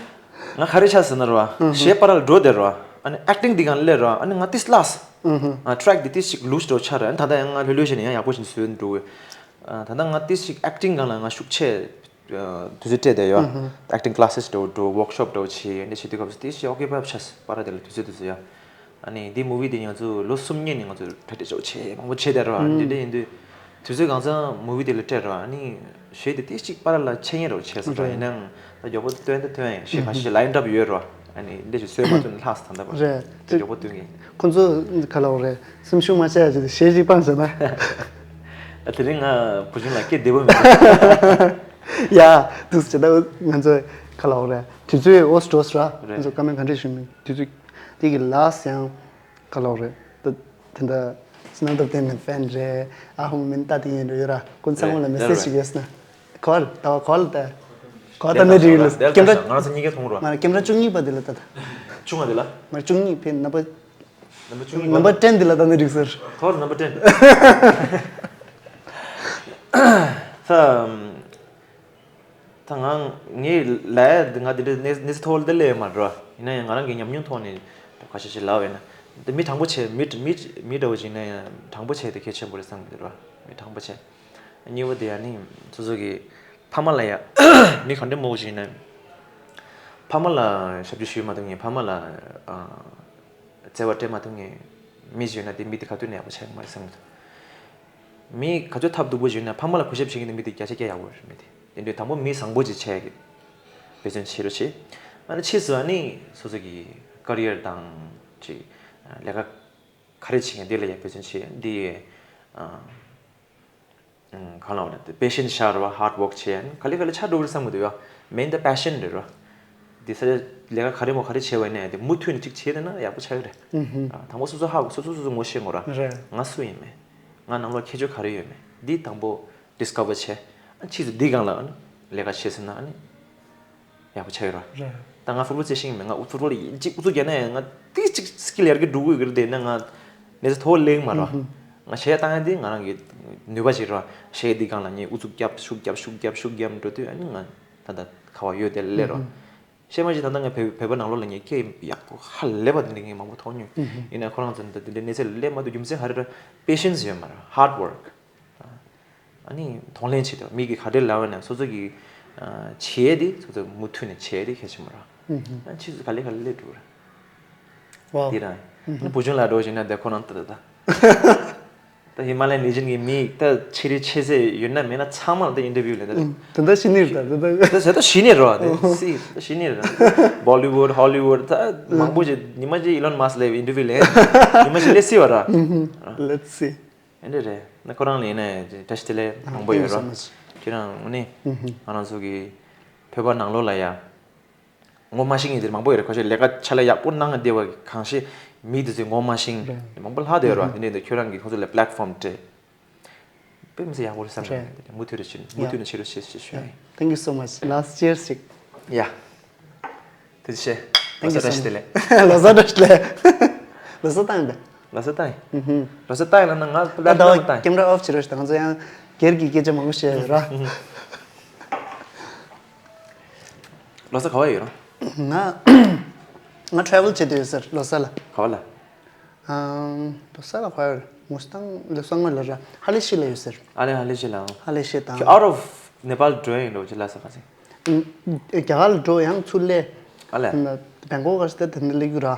ང་ག་རེ་ཆགས་ཟེར་ན་ར་བ། གཞས་པར་ལ་འགྲོ་བསྡད་ར་བ། ཨ་ནི་acting འདི་གང་ལས་ར་བ། ཨ་ནི་ང་ཏིས་ལགས། ཨ་track འདི་ཏིས་ཅིག་loose འགྲོ་ཆགས་ར། ཨ་ནི་ད་ལྟ་ཡང་ང་ལྷོད་ལྷོད་བྱས་ནས་ཡང་ཡག་པོ་ཞིག་བཟོས་འགྲོ་གི། ད་ལྟ་ང་ཏིས་ཅིག་acting སྒང་ལ་ང་ཤུགས་ཆེ་དུས་ཚོད་སྤྲད་བསྡད་ཡོད། acting classes འགྲོ་འགྲོ་workshop འགྲོ་བྱས་འདི་བྱེད་དུས་སྐབས་སུ་ཏིས་ཅིག་occupied བྱས་པ་ར། དེ་ལ་དུས་ཚོད་དུས་ཚོད་ཡ། ཨ་ནི་འདི་movie འདི་ང་ཚོ་ལོ་གསུམ་སྔོན་ནས་ང་ཚོ་གྲ་སྒྲིག་ཆོག་ཆེ་མང་པོ་བྱས་བསྡད་ར། འདི་འདྲ་ཡིན་དུས་དུས་ཚོད་གང་ཚང་movie འདི་ལ་སྤྲད་ར། ཨ་ནི་གཞས་འདི་ཏིས་ཅིག་པར་ལ་ཆད་ཉན་རོགས་བྱས་སོང་ར། ཡིན་ནའང་ད་མགྱོགས་པོ་སྟོན་ད་སྟོན་ཡིན། གཞས་ཁ་ཤས་lined up ཡོད་ར། ཨ་ནི་འདི་ཞིག་བཟོས་མ་ཐུབ་ན་ལྷག་ད་ད་པ་རེད། ད་མགྱོགས་པོ་སྟོན་གི། ཁོ་ཚོ་ག་ལ་འོ་རེད། སེམས་ཤུགས་མ་ཆག་ཡ་ཅིག་གཞས་ཅིག་སྤངས་ཟེར་ན། ཨ་དེ་རིང་ང་བུ་ཆུང་ལ་སྐད་བདེ་པོ་མི་འདུག་ཡ་དུས་ཚོད་ད་ང་ཚོ་ག་ལ་འོ་རེད། དུས་ཚོད་འོས་འགྲོ་ཟེར་ར། རེད། ང་ཚོ་བཀའ་མོལ་ག་འདྲ་ཞུ་མིན་དུས་ཚོད། དེ་གི་last ཡང་ག་ལོག་རེད། ད་དེ་འདྲ་སྣང་ཐབས་བསྟན་མེད་ཕན་རེད། ཨ་ཧོང་མིན་ལྟ་དེ་ཡིན་འགྲོ་ཡོད་ར། ཀུན་ཚང་མ་ལ་མེ་སེ་ཇི་ཞིག་ཡོད་ན། གོལ་ད་བ་གོལ་ད། གོལ་ད་ནི་རིག་ལ་ཀེམ་ར། ང་རང་ཚོ་གཉིས་ཀ་མཐོང་རོགས། མ་ཀེམ་ར་བཅུ་གཉིས་པ་དེ་ལ་ད་ད། ཆུང་བ་དེ་ལ། མ་བཅུ་གཉིས་ཕན་ནམ་པར། ནམ་པར་བཅུ་གཉིས་པ། ནམ་པར་ཊེན་དེ་ལ་ད་ནི་རིག་ཟེར། གོལ་ནམ་པར་ཊེན། ད། ད་ང་ངས་ལབ་ཡ་ང་དེ་འདྲ་གནས་གནས་ཚུལ་ཐོག་ལ་དེ་སླེབས་ཡོད་མ་རེད་བ། ཡིན་ན་ཡང་ང་རང་གི་ཉམས་མྱོང་ཐོག་ནས་ཁ་ཤས་ཤིག་ལབ་ཡོད་ན། དེ་མི་དྲང་པོ་བྱས་མི་མི་མི་འདྲ་བོ་ཞིག་ཡིན་ན་ཡང་དྲང་པོ་བྱས་དེ་གལ་ཆེན་པོ་རེད་བསམ་གི་འདུག་ར། མི་དྲང་པོ་བྱས། གཉིས་པ་དེ་ཡང་ནི་སོ་སོ་གི་ཕ་མ་ལ་ཡ་མི་ག་འདྲ་མོ་ཞིག་ཡིན་ན། ཕ་མ་ལ་ཞབས་ཕྱི་ཞུ་མ་ཐུབ་མཁན། ཕ་མ་ལ་ཨ་བརྩེ་བ་སྤྲད་མ་ཐུབ་མཁན་མི་ཞིག་ཡོད་ན་དེ་མི་དེ་ག་དུས་ནས་ཡག་པོ་ཆགས་ཀྱི་མ་རེད་བསམ་གི་འདུག་མི་ག་ཚོད་ཐབས་སྡུག་པོ་ཞིག་ཡོད་ན་ཕ་མ་ལ་གུས་ཞབས་བྱེད་མཁན་དེ་མི་དེ་བརྒྱ་ཆ་བརྒྱ་ཡག་པོ་རེད། མི་དེ་དེ་འདྲའི་དང་པོ་མི་བཟང་པོ་ཅིག་བྱས་ཀྱི་འབད་བརྩོན་བྱེད་རོགས་བྱེད། ཨ་ནི་ཕྱིས་སུ་ཨ་ནི་སོ་སོ་གི་ཀ་རི་ཡར་དང་ཅིག་ལས་ཀ་ག་རེ་བྱེད་མཁན་དེ་ལ་ཡང་འབད་བརྩོན་བྱེད། འདི་ཨ་གང་ལ་བ་དེ་པེ་ཤན་ཤར་བ་ཧར་ཌི་ཝོག་བྱེད་ཨ་ནི་ག་ལེ་ག་ལེ་ཆ་འགྲོ་གི་རེད་བསམ་གི་འདུག་ཡ། མེན་ད་པེ་ཤན་རེད་ར། འདི་ས་ཆ་ལས་ཀ་ག་རེ་མོ་ག་རེ་བྱས་པ་ཡིན་ནའི་དེ་མུ་མཐུད་ནས་ཅིག་བྱས་བསྡད་ན་ཡག་པོ་ཆགས་ཀྱི་རེད། ཨ་དང་པོ་སོ་སོ་ཧ་གོ་སོ་སོ་སོ་སོ་ངོ་ཤེས་དགོས་ར། རེད། ང་སུ་ཡིན་མེད། ང་ནང་ལོགས་ཁྱད་ཆོས་ག་རེ་ཡོད་མེད་འདི་དང་པོ་ཌིས་ཀ་བར་བྱས། ཨ་ཕྱིས་སུ་འདི་སྒང་ལ་ཨ་ནི་ལས་ཀ་བྱས་ཟིན་ན་ཨ་ནི་ཡག་པོ་ཆགས་ཀྱི་རེད། རེད། ད་ང་ཕུཊ་བོལ་རྩེད་ཤེས་ཀྱི་མེད། ང་ཕུཊ་བོལ་ཡིན་གཅིག་ཨུ་ཚུགས་རྒྱག་ན་ཡང་ང་ཏིག་ཅིག་སི་ཀིལ་ཡར་རྒྱས་འགྲོ་གི་ཡོད་ཀྱི་རེད། དེ་ན་ང་གནས་ཚུལ་མཐོ་བོ་སླེབས་ཀྱི་མ་རེད། ང་གཞས་བཏང་ཡ་འདི་ང་རང་གི་ནུས་པ་ཅིག་རེད། གཞས་འདི་སྒང་ལ་ངས་ཨུ་ཚུགས་བརྒྱབ་ཤུགས་བརྒྱབ་ཤུགས་བརྒྱབ་ཤུགས་བརྒྱབ་འགྲོ་དུས་ཨ་ནི་ང་ད་ལྟ་ག་བ་ཡོད་དེ་སླེབས་རེད། གཞས་མ་གཞས་ད་ལྟ་ང་བོད་བོད་པ་ནང་ལོགས་ལ་ངས་སྐད་ཡག་པོ་ཧ་ལས་པ་དེ་འདྲ་ངས་མང་པོ་མཐོང་མྱོང་། ཡིན་ན་ཁོ་རང་ཚོ་འདི་འདི་འདྲའི་གནས་ཚད་ལ་སླེབས་མ་ཐུབ་རྒྱུ་མཚན་ག་རེ་རེད། པེ་ཤན་སི་ཡོད་མ་རེད། ཧར་ཌི་ཝོག་ཨ་ནི་གདོང་ལེན་བྱེད་དུས་མི་གིས་ག་འདྲས་ལབ་ན་སོ་སོ་གི་ཨ་བྱེད་ཡས་དེ་སོ་སོ་མུ་མཐུད་ནས་བྱེད་ཡས་དེ་གལ་ཆེན་པོ་རེད། ཨ་ཕྱིས་སུ་ག་ལེ་ག་ལེ་སླེབས་འགྲོ་རེད། ཝའོ། དེ་རང་ཨ་ནི་བུ་ཆུང་ལ་འགྲོ་བཞིན་ན་དེ་ཁོ་རང་ད་ད་ད་ད་ཧི་མ་ལ་ཡན་རི་ཇན་གི་མི་ད་ཆེ་རི་ཆེ་ཚད་ཡོད་ན་མེད་ན་ཚང་མ་ལ་ད་ཨིན་ཊར་བིའུ་ལེན་ད། ཨུམ། དེ་འདྲ་ཤི་ནི་རེད་ད་དེ་ད། ད་ཟེར་ད་ཤི་ནི་རེད་དེ་སི་ད་ཤི་ནི་རེད། བོ་ལི་ཝུཌ་ཧོ་ལི་ཝུཌ་ད་མང་པོ་ཞིག་ཉི་མ་ཅིག་ཨི་ལོན་མཱ་སི་ལ་ཨིན་ཊར་བིའུ་ལེན་ཉི་མ་ཞིག་ལས་སྲིད་པ་ར། ལེཊ་སི། ཨེ་འདྲ་རེད། ན་ཁོ་རང་ལ་ཡིན་ན་བཀྲ་ཤིས་བདེ་ལེགས་མང་པོ་ཡོད་ར། ཁྱེད་རང་ངོ་ནས་ང་རང་ཚོ་གི་བོད་པ་ནང་ལོགས་ལ་ཡ་ངོ་མ་ཤེས་མཁན་དེ་མང་པོ་ཡོད་རེད། ཁ་ཤས་ལས་ཀ་ཕྱག་ལས་ཡག་པོ་གནང་བསྡད་པ་གང་ཤེས་མི་དེ་ཚོས་ངོ་མ་ཤེས་མཁན་མང་པོ་ལྷག་བསྡད་ཡོད་ར། དེ་འདྲ་ཡིན་དུས་ཁྱོད་རང་གིས་ཁོ་ཚོ་ལ་པི་ལེཊ་ཕོམ་སྤྲད། དཔེ་མི་སྲིད་ཡག་པོ་རེད་བསམ་གི་རེད། མུ་མཐུད་རེ་བྱེད་མུ་མཐུད་ནས་བྱེད་རོགས་བྱེད་ཞེས་ཞུ་ཡ་ཡིན། Thank you so much. Last cheers ཅིག་ཡ། ཐུགས་རྗེ་ཆེ། Thank you so much. ལོ་གསར་བཀྲ་ཤིས་བདེ་ལེགས། ལོ་གསར་བཀྲ་ཤིས་བདེ་ལེགས། ལོ་གསར་བཏང་ཡིན་པས། ལོ་གསར་བཏང་ཡིན་པས། ལོ་གསར་བཏང་ཡིན་ལབ་ན་ང་ད་ལྟ་བཏང་ཡིན། ཀེམ་ར་ཨོཕ་བྱེད་རོགས་ཞུ། ད་ང་ཚོ་ཡང་སྒེར་གྱི་སྐད་ཆ་མང་པོ་བཤད་ཡོད་ར། ལོ་གསར་ག་བ་ཡོད་ར། ང་ང་ཊེ་རེ་ཝལ་བྱེད་འདོད་ཡོད་ཟེར་ལོ་གསར་ལ། ག་བ་ལ། ཨང་། ས་ལ་ཁོ་ཡར་མུ་སི་ཏང་ལ་ས་ངོས་ལ་ར་ཧ་ལེ་ཤི་ལ་ཡོད་ཟེར། ཨ་ལེ་ཧ་ལེ་ཤི་ལ། ཧ་ལེ་ཤི་དང་། Out of Nepal འགྲོ་ཡིན་འགྲོ་ཅི་ལ་ས་ག་ཟེ། རྒྱ་གར་ལ་འགྲོ་ཡང་ཚུར་ལས། ཨ་ལེ། བེང་ཀོག་ག་སྟེ་དེ་འདི་ལེགས་ར།